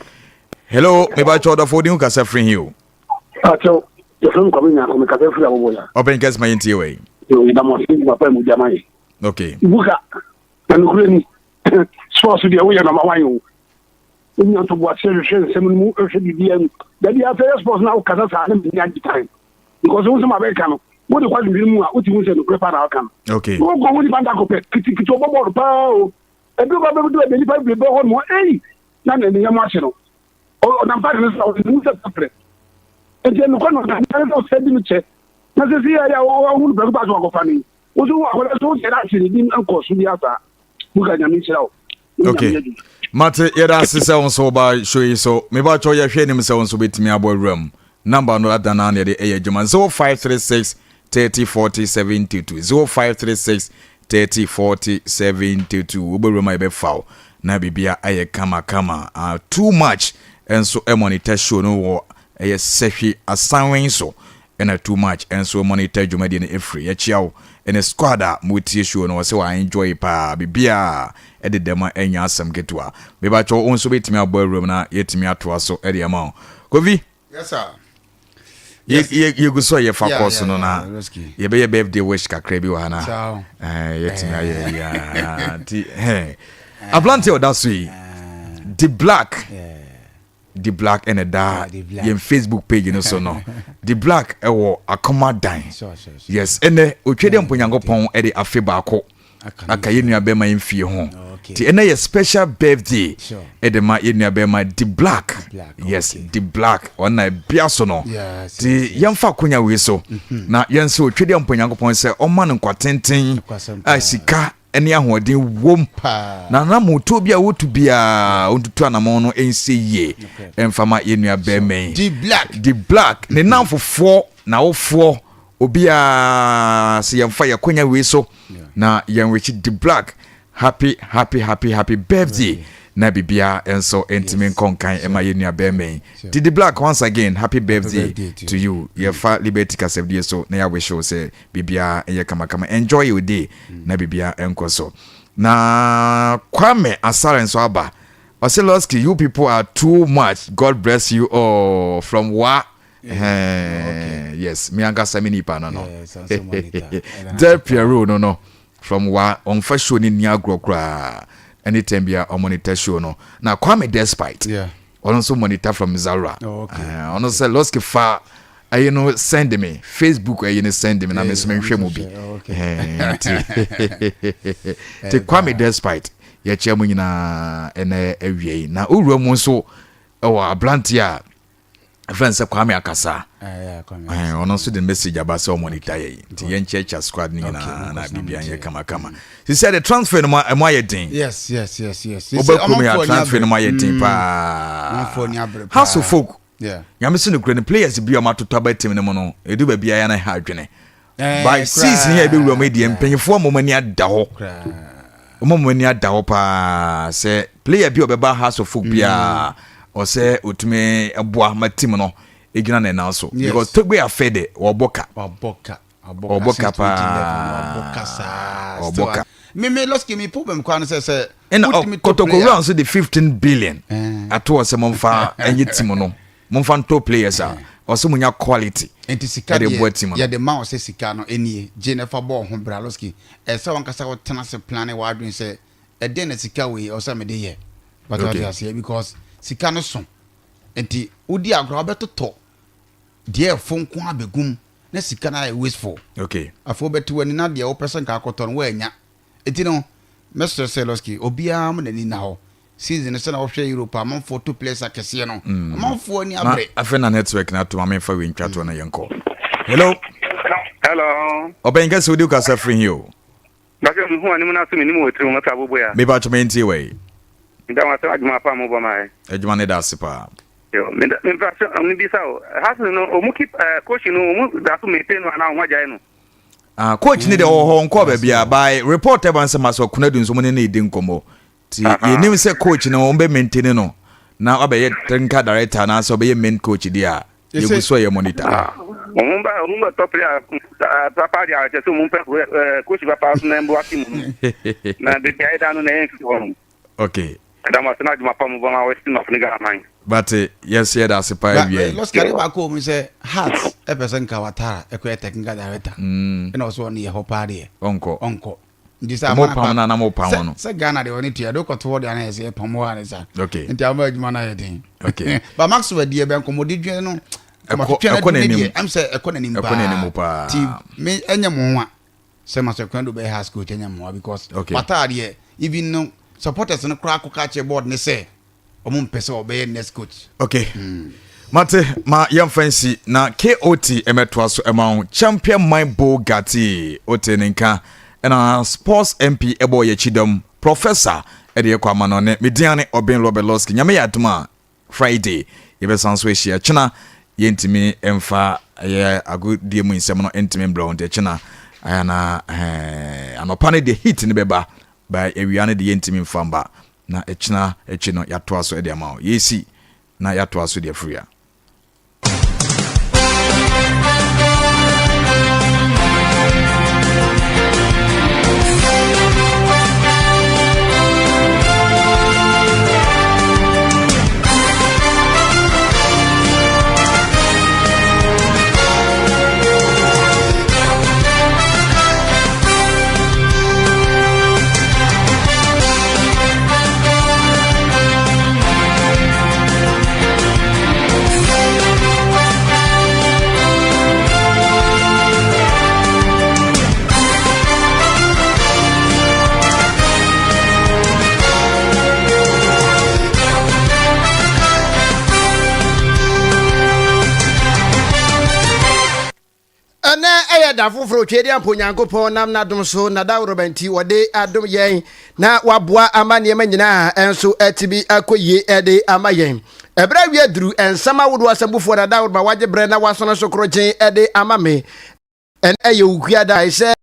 Hello, mebakyɛ ɔdɔfo wode ho kasa firi hi o. Akyɛw, yɛfrɛ me Kwame Nyako, mekasa firi Aboboya. Ɔpɛn kɛse ma yɛntie wei. Yɛda mo ase papa mu gyama yɛ. Buka, na nokorɛ ni, sports deɛ woyɛ number one o. Wonya ntoboaseɛ hwehwɛ nsɛm no mu, hwehwɛ biribiara mu. Dabi afei yɛ sports na wokasa saa na m'ani agye time. Because wo nsɛm a bɛka no, Wode kɔ adwendwene mu a, wotumi hu sɛ nokorɛ paa na ɔka no. Okay. Wokɔ hu nipa nda kɔpɛ, kitikiti ɔbɔ bɔɔlo paa o. Ebi wɔ bɛbɛdu baabi nipa bebree bɛ hɔ nom, ei, na ne yam ahye no. Ɔnam paati no so a, ɔde ne ho sɛ kaprɛ. Nti nokorɛ na ɔka, ne sɛ ɔsɛ di no kyɛ. Na sɛ si yɛ a ɔhu no prɛko paa so wakɔfa no yi. Wo so akɔda so wohyɛ da ase ne din nkɔ so bi asa. Buka nyame nhyira wo. Okay. Mate yɛda ase sɛ wo nso woba show yi so. Mebakyɛw yɛhwɛ anim sɛ wo nso wobɛtumi abɔ awura mu. Number no ada no ara na yɛde ɛyɛ adwuma 0536 30 40 72 0536 30 40 72 wobɛwura mu a yɛbɛfa wo na biribia ayɛ kama kama. Uh, too much nso monitor show no wɔ ɛyɛ sɛhwe asanwen so Ɛna too much nso monitor dwumadie no ɛfiri yɛkyea wo ɛne squad a motie show no wɔse wa enjoy paa biribiaa ɛdeda mu a ɛnyɛ asɛm ketewa mebakyɛw wo nso bɛtumi abɔ awuram na yɛtumi atoa so ɛde ama wo Kofi. Yes sir. Yes. Yɛgu so a yɛfa course no na yɛbɛyɛ birthday wish kakra bi wɔ ha na yɛtumi ayɛ yia nti aberante a ɔda so yi the black yeah. Di Black ɛna ɛda yɛn Facebook page no so no. Di Black ɛwɔ Akoma Dan. Yes, ɛnɛ otwa dɛ mpo Nyankopɔn ɛde afe baako aka yɛn nua bɛrima yɛn fie ho. Ti ɛnɛ yɛ special birthday ɛde ma yɛn nua bɛrima Di Black. Yes, Di Black ɔna ɛbia so no. Ti yɛnfa akonya wei so mhm. na yɛn nso otwa dɛ mpo Nyankopɔn sɛ ɔma no nkwa tenten a sika ne ahoɔden wom, na anammɔntuo bi a wotu biara ɔntutu anammɔn no nsi yie mfa ma yɛn nua bɛrima yi. Di Black. Di Black, ne nnamfofoɔ, n'awofoɔ, obiara sɛ yɛmfa yɛn akwanya wei so na yɛn wekyi Di Black happy happy happy happy birthday na biribiara nso ntumi nkɔ nkan ɛma yɛn nua bɛrima yi. Ti Di Black once again happy birthday to you. Yɛfa Liberty kasafidie so na yɛawish wo sɛ biribiara yɛ kamakama enjoy your day na biribiara nkɔ so na Kwame Asare nso aba ɔsɛ Losky you people are too much God bless you all from wa okay. yes me ankasa me nipa no no Del Piero no no from wa ɔmfa show no ni agorɔ koraa anytime bia ɔmonitor show no na Kwame Despite yeah. ɔno nso monitor from Zara oh, okay. uh, ɔno sɛ Losky fa ɛyi no send me Facebook ɛyi no send me na me nso menhwɛ mu bi nti Kwame Despite yɛkyia mu nyinaa ɛnɛ awia yi na owura mu nso ɛwɔ aberante a ɛfrɛ no sɛ Kwame Akasa ɔno nso de message aba sɛ ɔmonitor yɛ yi nti yɛnkyɛkyɛ squad no nyinaa na biribia nyɛ kamakama sisi de transfer no mu ayɛ den yes yes yes yes wobɛkurom yɛ transfer no mu ayɛ den paa House of Folk Nyame so nokorɛ no players bi a ɔmo atotɔ aba team no mu no edu baabi a yɛ na ɛha adwene eh, by season yɛ ebɛwura mu deɛ mpanyinfoɔ ama ɔmo ani ada hɔ ɔmo ama ani ada hɔ paa sɛ player bi a ɔbɛba House of Folk biara mm. ɔsɛ otumi ɛboa ma team no egyina ne nan so because Togbe Afede wɔbɔ ka wɔbɔ ka ɔbɔ ka paa ɔbɔ ka. Me me lɔski mi problem kwan sɛ sɛ. Ɛna kɔtɔkɔ wura nso de 15 billion eh. ato hɔ sɛ momfa ɛnyɛ team no momfa ntɔ players a eh. ɔsɛ mo nya quality. Nti sika deɛ yɛde ma wo sɛ sika no ɛnie gye na fa bɔɔ ho bra lɔski ɛsɛ wankasa wotena se plane w'adwene sɛ ɛdɛn na sika wei ɔsɛ mede yɛ but wate aseɛ because sika no so nti wodi agorɔ wobɛtotɔ deɛ ɛfo nko abɛgum na sika no ayɛ wasteful. Okay. Afei wobɛte w'ani na deɛ wopɛ sɛ nka akɔtɔ no woannya. Enti no, mɛsrɛ sɛ Losky, obiara ma n'ani nna hɔ. Season no sɛnea wohwɛ Europe a amanfoɔ to players akɛseɛ no, mm. amanfoɔ ani abere. Na afei na network no ato ma memfa wei ntwa toɔ na yɛnkɔ. Hello. Hello. Ɔbɛn kɛse wodi kasa firi hi o. Bàtɛ mi hu anim na so mi nim wɔ tiri mu mɛka abobo ya. Mi bàtɛ mi ntie wɔ yi. Nda wɔn asɛm adwuma pa mo bɔ ma yɛ. Adwuma ne da ase paa. Yo, me me mfa sɛ me bisa o. Hasen no ɔmu keep eh, coach no ɔmu da so maintain no anaa ɔmu agyae no. Ah, coach ne deɛ ɔwɔ hɔ nkɔɔ baabi a by report ɛba nsɛm asɛ ɔkona du nso mo ne ne di nkɔmmɔ. Ti yɛnim sɛ coach no wɔn bɛ maintain no na wabɛyɛ technical director anaasɛ ɔbɛyɛ main coach deɛ a yɛgu so a yɛ monitor. Ɔmu ba ɔmu bɛ tɔ player papa deɛ a kyɛ sɛ ɔmu mpɛ coach papa so na ɛmboa team no. Na baabi a yɛda no na ɛyɛ mfi hɔ no. Okay. Ɛda mo ase na adwuma pa mo bɔ ma Western North ne Ghana man. Bate yɛn yɛda ase paa awia yi. Lɔsika ade baako wɔ mu sɛ Heart ɛpɛ sɛ nka Watara ɛkɔyɛ technical director mm. ɛna ɔsɛ ɔno yɛ hɔ paa deɛ ɔnkɔ ɔnkɔ nti sɛ ama pam na na mo pam no sɛ Ghana deɛ ɔne tua de kɔto hɔ deɛ ana yɛ sɛ ɛpam hɔ a ne sa okay nti ama adwuma no ayɛ den okay but Maxwell deɛ bɛ nkɔmmɔdi dwen no. Ɛkɔ n'anim. Ɛm sɛ ɛkɔ n'anim paa. Ɛkɔ n'anim paa. Ti me ɛnyɛ mo nwa sɛ Maxwell Konadu bɛyɛ Hearts coach ɛnyɛ mo nwa because okay. wataadeɛ even no supporters no koraa kɔka kyerɛ board ne sɛ ɔmo mpɛ sɛ ɔbɛyɛ next coach. Okay. Mate ma yɛmfa nsi na KOT ɛmɛtoa so ɛma wo champion man Bogatti wote ne nka ɛna sports MP ɛbɔ yɛ kyidɔm professor ɛde ɛkɔ ama no ne mediane Ɔben Lɔbɛlɔski nyame yɛ adom a Friday yɛbɛsan so ahyia kyena yɛntumi mfa ɛyɛ agodie mu nsɛm no ntumi mbrɛ wo nti kyena ɛna anɔpa no deɛ heat no bɛba ba awia no deɛ yɛntumi mfa mba na ɛkyena akyi no yɛatoa so de ama wo. Yɛsi na yɛatoa so de afiri a. Ɛnnɛ yɛ da foforɔ Tweaduampo Onyankopɔn nam n'adom so n'adaworoba nti wɔde adom yɛn na waboa ama nneɛma nyinaa nso atumi akɔ yie de ama yɛn. Ɛberɛ awie aduru nsɛm ahodoɔ asɛmbufoɔ n'adaworoba wagye berɛ na wasono so korogyen de ama me. Ɛnnɛ yɛ Wukuada sɛ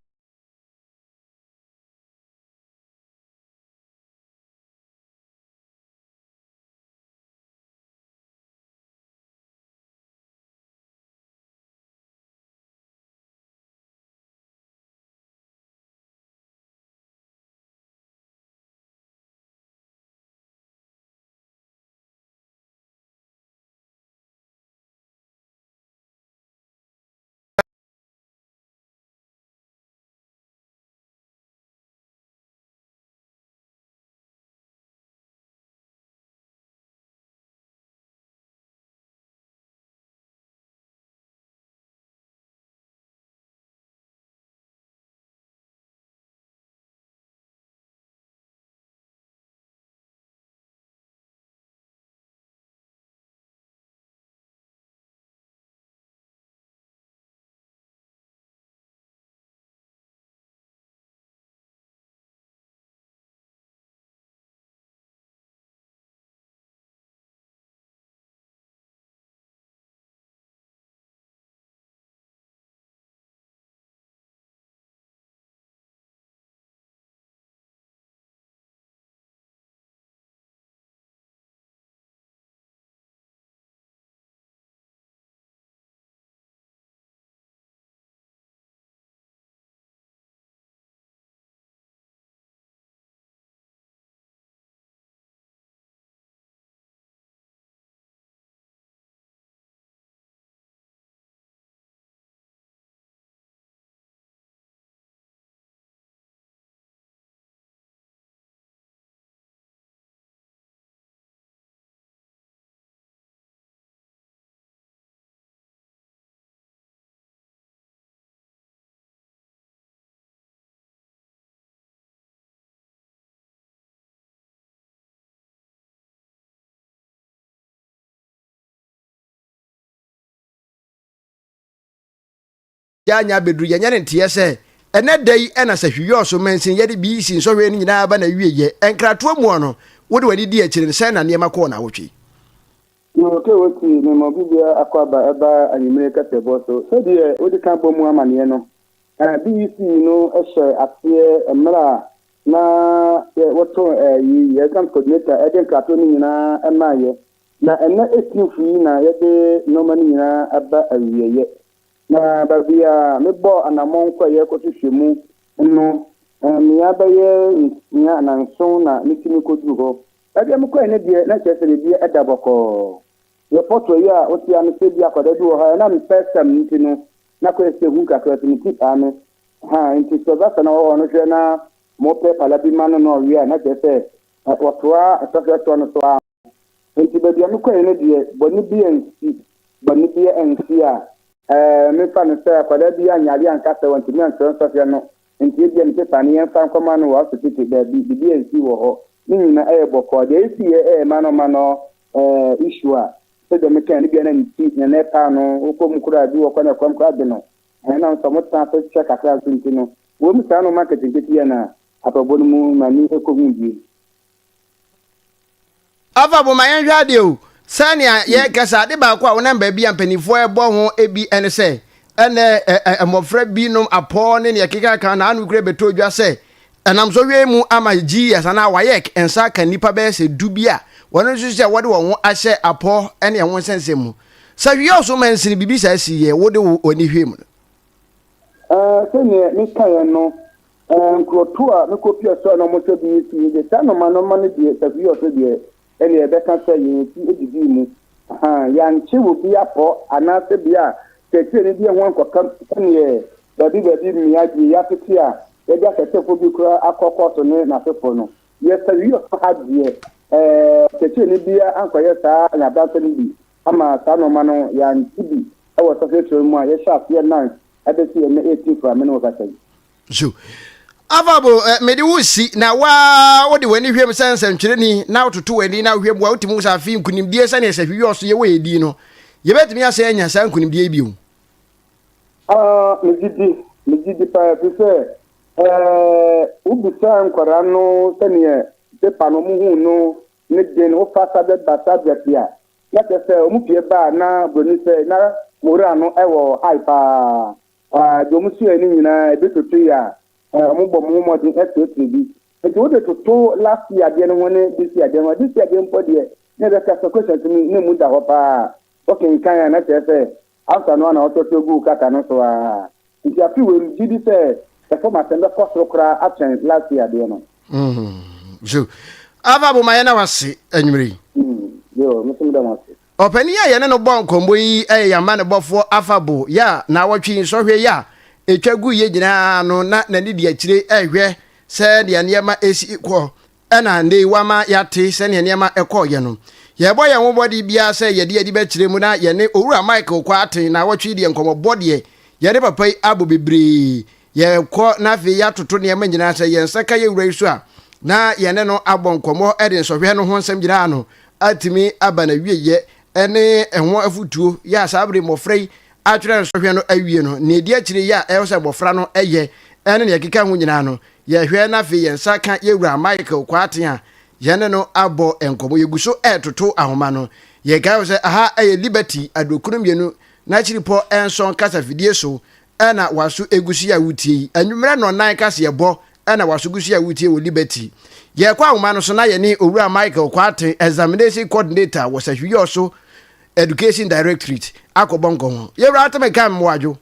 Yɛanya abɛduru, yɛnyɛ no nteɛ sɛ ɛnɛ da yi na sɛ Hwiɔso mansin yɛde BEC nsɔhwɛ no nyinaa aba n'awieɛ. Nkratoɔ muɔ no, wode w'ani di akyire no, sɛn na nneɛma kɔɔ naawɔtwe yi? Yo, KOT, mema obi biara akwaaba ɛba anwummere kaseɛbɔ so. Sɛdeɛ wodi kan bɔ mu amaneɛ no, BEC no hyɛɛ aseɛ mmerɛ a na wɔto yi yɛ exams coordinator de nkratoɔ no nyinaa maeɛ. Na ɛnnɛ 18th yi na yɛde nnoɔma no nyinaa aba awieɛ. Na baabi a mebɔɔ anammɔn kɔeɛ kɔhwehwɛ mu no, mmea bɛyɛ nsia anaa nson na metumi kɔduru hɔ. Baabi a mekɔeɛ no deɛ, na kyerɛ sɛ biribiara da bɔkɔɔ. Yɛpɔtɔ yi a wote ano sɛ bi akwadaa bi wɔ hɔ a ɛnam first term nti no, na akɔyɛ sɛ hu kakra nti ne ti paa me. Ha, nti supervisor na ɔwɔ hɔ no hwɛ na mopɛ pala bi ma no na ɔwe a, na kyerɛ sɛ wɔtoa sɔhwɛ toɔ no so ara. Enti baabi a mekɔeɛ no deɛ, bɔne bi ansi. bɔne bi ansi a, ɛɛ, memfa no sɛ akwadaa bi anyare anka sɛ wantumi antwerɛ nsɔhwɛ no, nti ebia ne pepa no yɛmfa nkɔma no wɔ asopiti. Daabi, biribi ansi wɔ hɔ. Ne nyina ɛyɛ bɔkɔɔ. Deɛ ɛsiiɛ ɛyɛ manɔmanɔ ɛɛ issue a, sɛdeɛ mekae no, ebia na ne ti na na ɛpaa no, wokɔ mu koraa bi wɔ hɔ na ɛkɔm koraa de no. Ɛnam sɛ wɔtena ase kyɛ kakra nso nti no, wɔ mu saa nnoɔma nketenkete yi na abrabɔ no mu m'ani kɔhuu bi. Ɔfa bo ma yɛnhwɛ adeɛ o. Sɛnea yɛrekasa, ade baako a wonam baabi a mpanimfoɔ rebɔ ho bi ne sɛ, ɛnɛ mmɔfra binom apɔ ne nea ɛkeka ka na ano kura bɛtɔ dwa sɛ ɛnam sɔhwɛ mu ama GS anaa WAEC nsa aka nnipa bɛyɛ sɛ du bi a wɔn nso sɛ wɔde wɔn ho ahyɛ apɔ ne ɛho nsɛnsɛm mu. Sɛ hwee ɔso mansini biribi saa si yɛ wode wo ani hwɛ mu no. Sɛdeɛ mekaeɛ no, nkurotoɔ a mekɔpia so a na wɔhyɛ bi si yi deɛ, saa nnoɔma nnoɔma no deɛ, safiyi ɔso deɛ, ɛnneɛ yɛbɛka sɛ yɛn ti didii mu. Ahaa, yɛankye obi apɔ anaasɛ bi a kyerɛkyerɛni bi ho ankɔka sɛdeɛ baabi baabi mmea deɛ yɛatete a yɛde akyerɛkyerɛfoɔ bi koraa akɔ kɔɔto ne n'asefoɔ no. Yɛ safiyi ɔso ha deɛ, kyerɛkyerɛni biara ankɔyɛ saa nyabrasɛ no bi ama saa nnoɔma no yɛante bi wɔ sɔhwɛ twerɛ mu a yɛhyɛ aseɛ ninth ɛbɛsi ɛnnɛ eighteenth a me ne wo kasa yi. So Afabo, eh, mede wo si na waa wode w'ani hwɛ mu sɛ nsɛntwerɛni na wototo w'ani na wohwɛ mu a wotumi wo sɛ afei nkonimdie sɛdeɛ sɛ hwehwɛ ɔso yɛwɔ yɛdi no yɛbɛtumi asɛ anya saa nkonimdie yi bio? Ah, megye di, megye di paa ɛfiri sɛ eh, wobisaa nkwadaa no sɛdeɛ pepa no wɔhuu no ne den wofa subject by subject a na kyerɛ sɛ wɔn pie ba a na buroni sɛ na morale no wɔ high paa. Ah, deɛ wɔn suae no nyinaa ebi toto yi a, eh, wɔn bɔ wɔn ho mmɔden atuatua bi. Nti wode toto last year adeɛ no ho ne this year adeɛ no ho a, this year adeɛ mpo deɛ na ɛbɛka sɛ questions no na emu da hɔ paa. Wokenkan a na kyerɛ sɛ answer no ara na wɔtwerɛtwerɛ guu krataa no so ara. Nti afe wei megye di sɛ performance no bɛkɔ soro koraa akyɛn last year deɛ no. So Ava bo ma yɛn na wase anwummere yi. Yo, me nso meda mo ase. Ɔpanin a yɛne no bɔ nkɔmmɔ yi yɛ yɛn amanebɔfoɔ Afa Bo yɛ a naawɔtwe yi nsɔhwɛ yi a ɛtwa guiɛ nyinaa no na n'ani di akyire rehwɛ sɛdeɛ nneɛma ɛsi kɔ Ɛna nnɛ yi wama yɛate sɛnea nneɛma kɔeɛ no. Yɛrebɔ yɛn ho mmɔden biara sɛ yɛde adi bɛkyerɛ mu na yɛne Owura Michael Kwarteng naawɔtwe yi deɛ nkɔmmɔbɔ deɛ yɛne papa yi abɔ bebree. Yɛrekɔ na afei yɛatoto nneɛma nyinaa sɛ yɛn nsa ka yɛn wura yi so a na yɛne no abɔ nkɔmmɔ de nsɔhwɛ no ho nsɛm nyinaa no atumi aba n'awieeɛ ne ɛho afotuo yɛ a saa bere mmɔfra yi atwerɛ nsɔhwɛ no awie no nea ɛdi akyire yi a ɛwɔ sɛ mmɔfra no yɛ ne nea ɛkeka ho nyinaa no Yɛhwɛ na afei yɛn nsa ka yɛn wura Michael Kwarteng a yɛne no abɔ nkɔmmɔ. Yɛgu so retoto ahoma no. Yɛkae wo sɛ aha yɛ Liberty 92 n'akyiripɔ nson kasafidie so na w'aso gu so yi a wotie yi. Anwummerɛ nnɔnnan kaseɛbɔ na w'aso gu so yi a wotie wɔ Liberty. Yɛrekɔ ahoma no so na yɛne Owura Michael Kwarteng, Examination Coordinator wɔ Sahwi-Yorso Education Directorate akɔbɔ nkɔmmɔ. Yɛwura Atemeka Mmoadwo.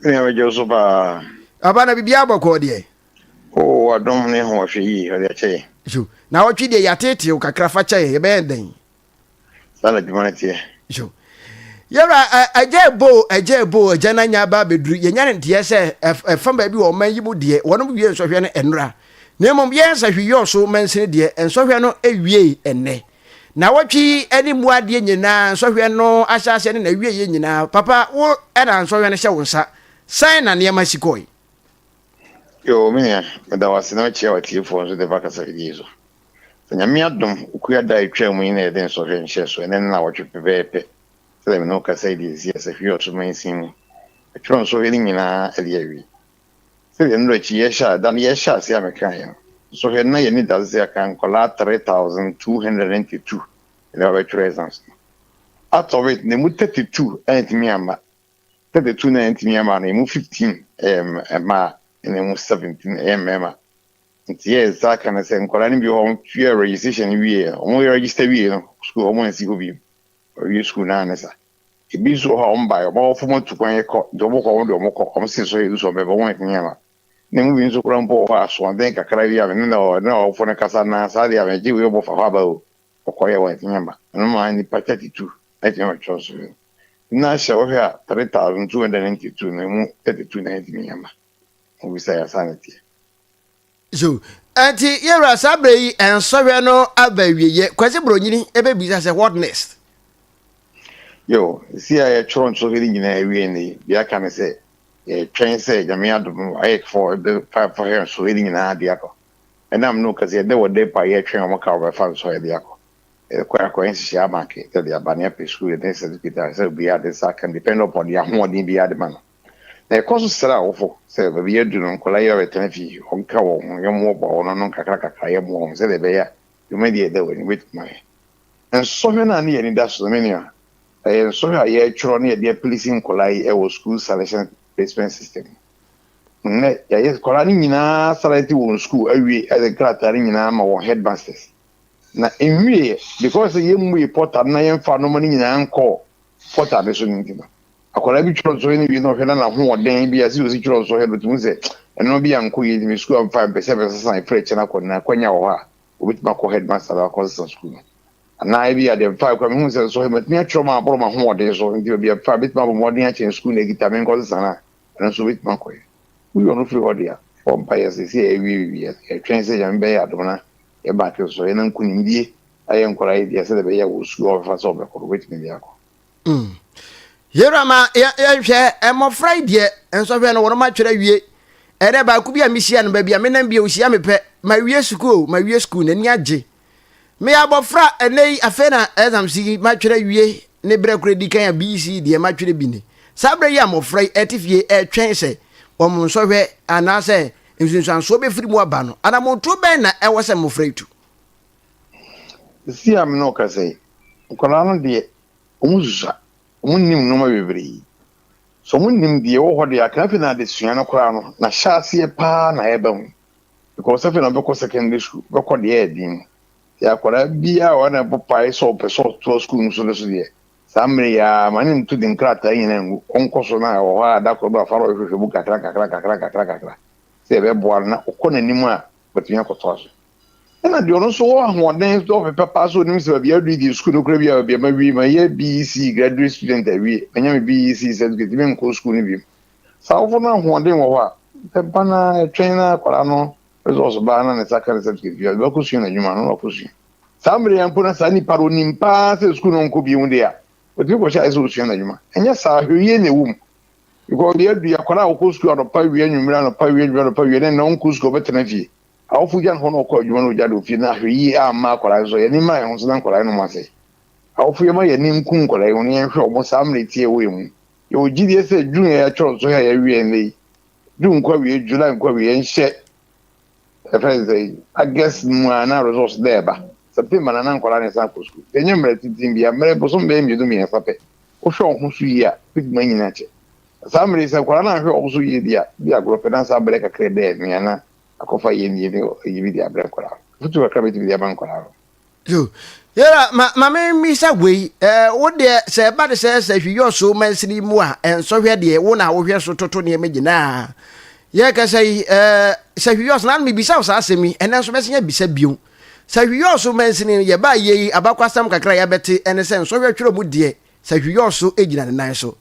Me nua megye wo so paa. Papa na biribiara bɔkɔɔ deɛ. Oh adom ne ahoɔhwɛ yie ɔde akyɛ yɛn. So naawɔtwe deɛ yɛateetee wo kakra fa kyɛ yɛn yɛbɛyɛ dɛn. Saa na adwuma no teɛ. So yɛwura agya ebo agya ebo agya no anya aba abɛduru yɛnya ne nteɛ sɛ ɛfa baabi wɔ ɔman yi mu deɛ wɔnom wie nsɔhwɛ no ɛnora na mmom yɛn nsahwiyɔɔ so mansini deɛ nsɔhwɛ no ɛwiei ɛnnɛ Nawɔtwe yi ne mu adeɛ nyinaa, nsɔhwɛ no ahyɛaseɛ ne n'awieeɛ nyinaa, papa wo na nsɔhwɛ no hyɛ wo nsa. Sɛn na nneɛma si kɔe? Yoo me nua, meda wo ase na mekyea w'atiefoɔ nso de ba kasafidie yi so. Sɛ Nyame adom, Okuya da a ɛtwaa mu yi na yɛde nsɔhwɛ nhyɛɛ so, ɛnnɛ ne nawɔtwe pɛpɛɛpɛ sɛdeɛ me ne wo kasa yi deɛ ɛsi Asahwi Ɔsomansin mu. Yɛatwerɛ nsɔhwɛ no nyinaa de awie. Sɛdeɛ nnora akyi yɛhyɛ a, da no yɛhyɛ aseɛ a mekaeɛ no, nsɔhwɛ no na yɛn ani da so sɛ yɛaka nkwadaa 3,292 na wɔbɛtwerɛ exams no. Out of it, na emu 32 antumi amma. 32 no a antumi amma no, emu 15 yɛ mmaa na emu 17 yɛ mmarima. Nti yɛ nsa aka no sɛ nkwadaa no bi wɔ hɔ wɔtua registration no wie, wɔn register wie no, sukuu wɔn ansi hɔ bio. Wɔawie sukuu no ara ne sa. Ebi nso wɔ hɔ a wɔn baeɛ, wɔn awofo atu kwan kɔ, nti wɔn kɔ wɔn de wɔn kɔ, wɔn se sɔhwɛ edu so wɔn bɛba, wɔn antumi amma. Na emu bi nso koraa mpo wɔ hɔ a asoɔden kakra bi a me ne ne ɔwofo no kasa na saa deɛ a megye wei bɔ fa hɔ aba o, ɔkɔeɛ wantumi amma. Ɛno maa nnipa 32 antumi ammɛtwerɛ nsɔhwɛ no. Na sɛ wohwɛ a 3,292 no emu 32 na antumi amma. Wobisa yɛ a saa na ɛteɛ. So ɛnti yɛwura saa berɛ yi nsɔhwɛ no aba awieɛ? Kwasi Bronyini ɛbɛbisa sɛ what next? Yo, seesei a yɛtwerɛ nsɔhwɛ no nyinaa awie nnɛ yi, deɛ aka ne sɛ yɛtwɛn sɛ Nyame adom WAEC foɔ bɛfa hwɛ nsɔhwɛ no nyinaa de akɔ. Ɛnam no kɛse yɛdɛ wɔ dɛ pa yɛtwɛn wɔn ka wɔbɛfa nsɔhwɛ de akɔ. Yɛkɔ akɔyɛ nhyehyɛe ama ake sɛ de aba ne apɛ sukuu yɛde certificate a sɛ obiara de nsa aka no depend upon deɛ ahoɔden biara de ma no. Na yɛkɔ so srɛ awofo sɛ baabi yɛadu no nkwadaa yi abɛtena fie wɔnka wɔn ho yɛmmoaboa wɔn ano nkakra kakra yɛmmoa wɔn sɛdeɛ ɛbɛyɛ a dwumadi a ɛda wɔn anim bɛtumi ayɛ. Nsɔhwɛ no a ne yɛn ani da so no me nua ɛyɛ nsɔhwɛ a yɛretwerɛ ne yɛde apilisi nkwadaa yi wɔ school selection placement system mu. Nnɛ yɛayɛ nkwadaa no nyinaa select wɔn school awie de nkrataa no nyinaa ama wɔn headmasters. Na ɛnwieɛ because sɛ yɛmmue portal no na yɛmfa nnoɔma no nyinaa nkɔɔ portal no so no nti no, akwadaa bi twerɛ nsɔhwɛ no wie na ɔhwɛ na n'ahoɔden bi a sɛ ɔsi twerɛ nsɔhwɛ no ɔtumi sɛ ɛno bi ankɔ yie nti me sukuu amfa mpɛ sɛ mɛsesa ɛfiri akyɛ no akɔ no akwanya wɔ hɔ a obɛtumi akɔ headmaster no akɔsesa sukuu no anaa ebi a deɛ mfa kora mehu sɛ nsɔhwɛ matumi atwerɛ ma aboro m'ahoɔden so nti baabi a mfa bɛtumi abɔ mmɔden akyɛn sukuu no akita me nkɔsesa no a ɛno nso obɛtumi akɔyɛ. Woyi ɔno firi hɔ deɛ a, bɔ mpaeɛ sɛ sɛ yɛawie biribiara yɛtwɛn sɛ Nyame bɛyɛ adom na yɛba ate so yɛn nkonimdie ayɛ nkwadaa yi deɛ sɛdeɛ ɛbɛyɛ wɔ sukuu a wɔbɛfa sɛ wɔbɛkɔ no wɔbɛtumi de akɔ. Mm. Yɛwura ma yɛnhwɛ mmɔfra yi deɛ nsɔhwɛ no wɔn atwerɛ awie. Ɛdɛ baako bi a mehyia no baabi a menam bi a ɔhyia me pɛ mawie sukuu o mawie sukuu n'ani agye. Meyɛ abɔfra ɛnɛ yi afei na exams yi matwerɛ awie ne berɛ koro di kan a BEC deɛ matwerɛ bi ni. Saa berɛ yi a mmɔfra yi ɛte fie ɛretwɛn sɛ wɔn nsɔhwɛ anaasɛ nsunsuansoɔ bɛfiri mu aba no, anammɔntuo bɛn na ɛwɔ sɛ mmɔfra yi tu? Seesei a me ne wo kasa yi, nkwadaa no deɛ, wɔsusua, wɔnnim nneɛma bebree. Sɛ wɔnim deɛ ɛwɔ hɔ deɛ a, kan afei na adesua no koraa no, n'ahyɛaseɛ paa na ɛreba mu. Because afei na wɔbɛkɔ secondary school, wɔbɛkɔ deɛ ɛyɛ den mu. Nti akwadaa biara a ɔna ɛbɔ pae sɛ ɔpɛ sɛ ɔtoa sukuu no so no so deɛ, saa mmerɛ yi ara, ma ne nto de nkrataa nyinaa ngu, ɔnkɔ so na ɛwɔ hɔ a da koro bi afa na ɔhwehwɛ mu kakra kakra kakra kakra kakra sɛ ɛbɛboa no na ɔkɔ n'anim a watumi akɔtoa so. Ɛna deɛ ɔno nso wɔ ahoɔden sɛ ɔpɛ paa sɛ ɔnim sɛ baabi aduru deɛ sukuu no koraa bi a baabi a mawie mayɛ BEC graduate student awie manya me BEC certificate menkɔ sukuu no biom. Sɛ awofo no ahoɔden wɔ hɔ a ntɛmpa no ara ɛtwɛn na akwadaa no results baa na ne nsa ka ne certificate bi a ɔde bɛkɔsua n'adwuma no na wakɔsua. Saa mmerɛ yi mpo na saa nipa no ɔnim paa sɛ sukuu no ɔnkɔ bio deɛ a ɔtumi kɔhyɛ ayɛ sɛ ɔsua n'adwuma. Ɛnyɛ saa ahwɛyie na ɛwɔ mu because deɛ adu yi akwadaa a ɔkɔ sukuu anɔpa wie anwummerɛ anɔpa wie anwummerɛ anɔpa wie ne nna ɔnkɔ sukuu ɔbɛtena fie. Awofo gya no hɔ na ɔkɔ adwuma na ogya no wɔ fie na ahwɛyie amma akwadaa no so. Yɛn ani mma yɛn ho so na nkwadaa no mu asɛe. Awofo yɛmma yɛn ani nku nkwadaa yi ho na yɛnhwɛ wɔn saa mmerɛ tiaa ɛwɔ yɛn mu. Yɛwɔ gyidie sɛ June a yɛatwerɛ nsɔhwɛ a yɛawie nnɛ yi, June nkɔ awie, July nkɔ awie, yɛnhyɛ ɛfɛ ne sɛ August mu a na results dɛ ɛba. September na na nkwadaa no san kɔ sukuu. Nti ɛnyɛ mmerɛ tenten biara, mmerɛ bosom bɛyɛ mmienu mmiɛnsa pɛ. Wohwɛ wo ho so yie a, wobɛtumi anyini akyɛ. Saa mmerɛ yi sɛ nkwadaa no anhwɛ wɔn so yie deɛ a, bi agorɔ pɛ na saa berɛ kakra dɛ nua na akɔfa yɛn yie ne eyi bi de abrɛ nkwadaa no. Afotu kakra bɛtumi de ama nkwadaa no. Yo, yɛra ma ma me mmisa wei ɛɛ wo deɛ sɛ ɛba de sɛ sɛ hwiyɔ so mansini mu a nsɔhwɛ deɛ wo na wohwɛ so toto nneɛma nyinaa yɛ kasa yi ɛɛ sɛ hwiyɔ so na mebisa wo saa asɛm yi ɛnɛ nso mɛsɛn abisa bio sɛ hwiyɔ so mansini yɛbaa yie yi abakwasɛm kakra yɛabɛte ɛne sɛ nsɔhwɛ twerɛ mu deɛ Sahwi-Yɔso gyina ne nan so.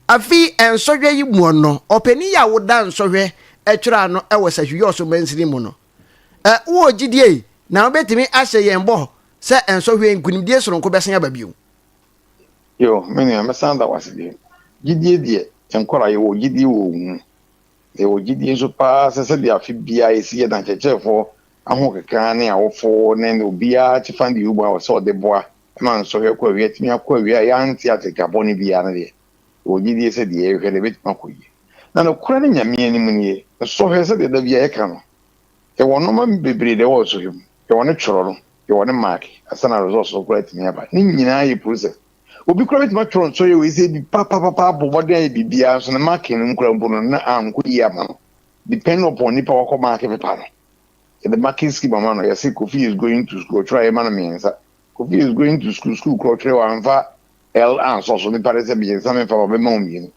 Afei nsɔhwɛ yi muɔ no, ɔpanin yi a woda nsɔhwɛ twerɛ ano wɔ Sahwi-Yɔso mansini mu no, ɛ, wowɔ gyidie na wobɛtumi ahyɛ yɛn bɔ sɛ nsɔhwɛ yi nkunimdie sononko bɛsan aba bio? Yo, me nua, mɛsan ada wo ase bio. Gyidie deɛ, nkwadaa, yɛwɔ gyidie wɔ wo mu. Na yɛwɔ gyidie nso paa sɛ sɛdeɛ afe biara yɛsi yɛ na akyerɛkyerɛfoɔ ahokeka ne awofoɔ ne obiara kyɛfa deɛ ɔwɔ mu a sɛ ɔde boa ma nsɔhwɛ kɔ awiei atumi akɔ awiei a yɛante atenka bɔne biara no deɛ, yɛwɔ gyidie sɛ deɛ yɛrehwɛ no ɛbɛtumi akɔ yie. Na nokorɛ no Nyame anim nie, nsɔhwɛ sɛdeɛ da biara yɛka no, yɛwɔ nnoɔma bebree deɛ ɛwɔ nsɔhwɛ mu, yɛwɔ ne twerɛ no, yɛwɔ ne mark, ansa na results no koraa atumi aba. Ne nyinaa yɛ process. Obi koraa bɛtumi atwerɛ nsɔhwɛ wei sɛ bi papapapa abɔ mmɔden ayɛ biribiara nso ne marking no mu koraa mpo no na ankɔ yie ama no, depending upon nipa wakɔ mark paper no. Yɛde marking scheme ama no, yɛse Kofi is going to school, ɔtwerɛ a yɛma no mmiɛnsa. Kofi is going to school, school korɔ ɔtwerɛ wamfa L ansɔ so, nipa no sɛ mmiɛnsa memfa ma bɛma wo mmienu.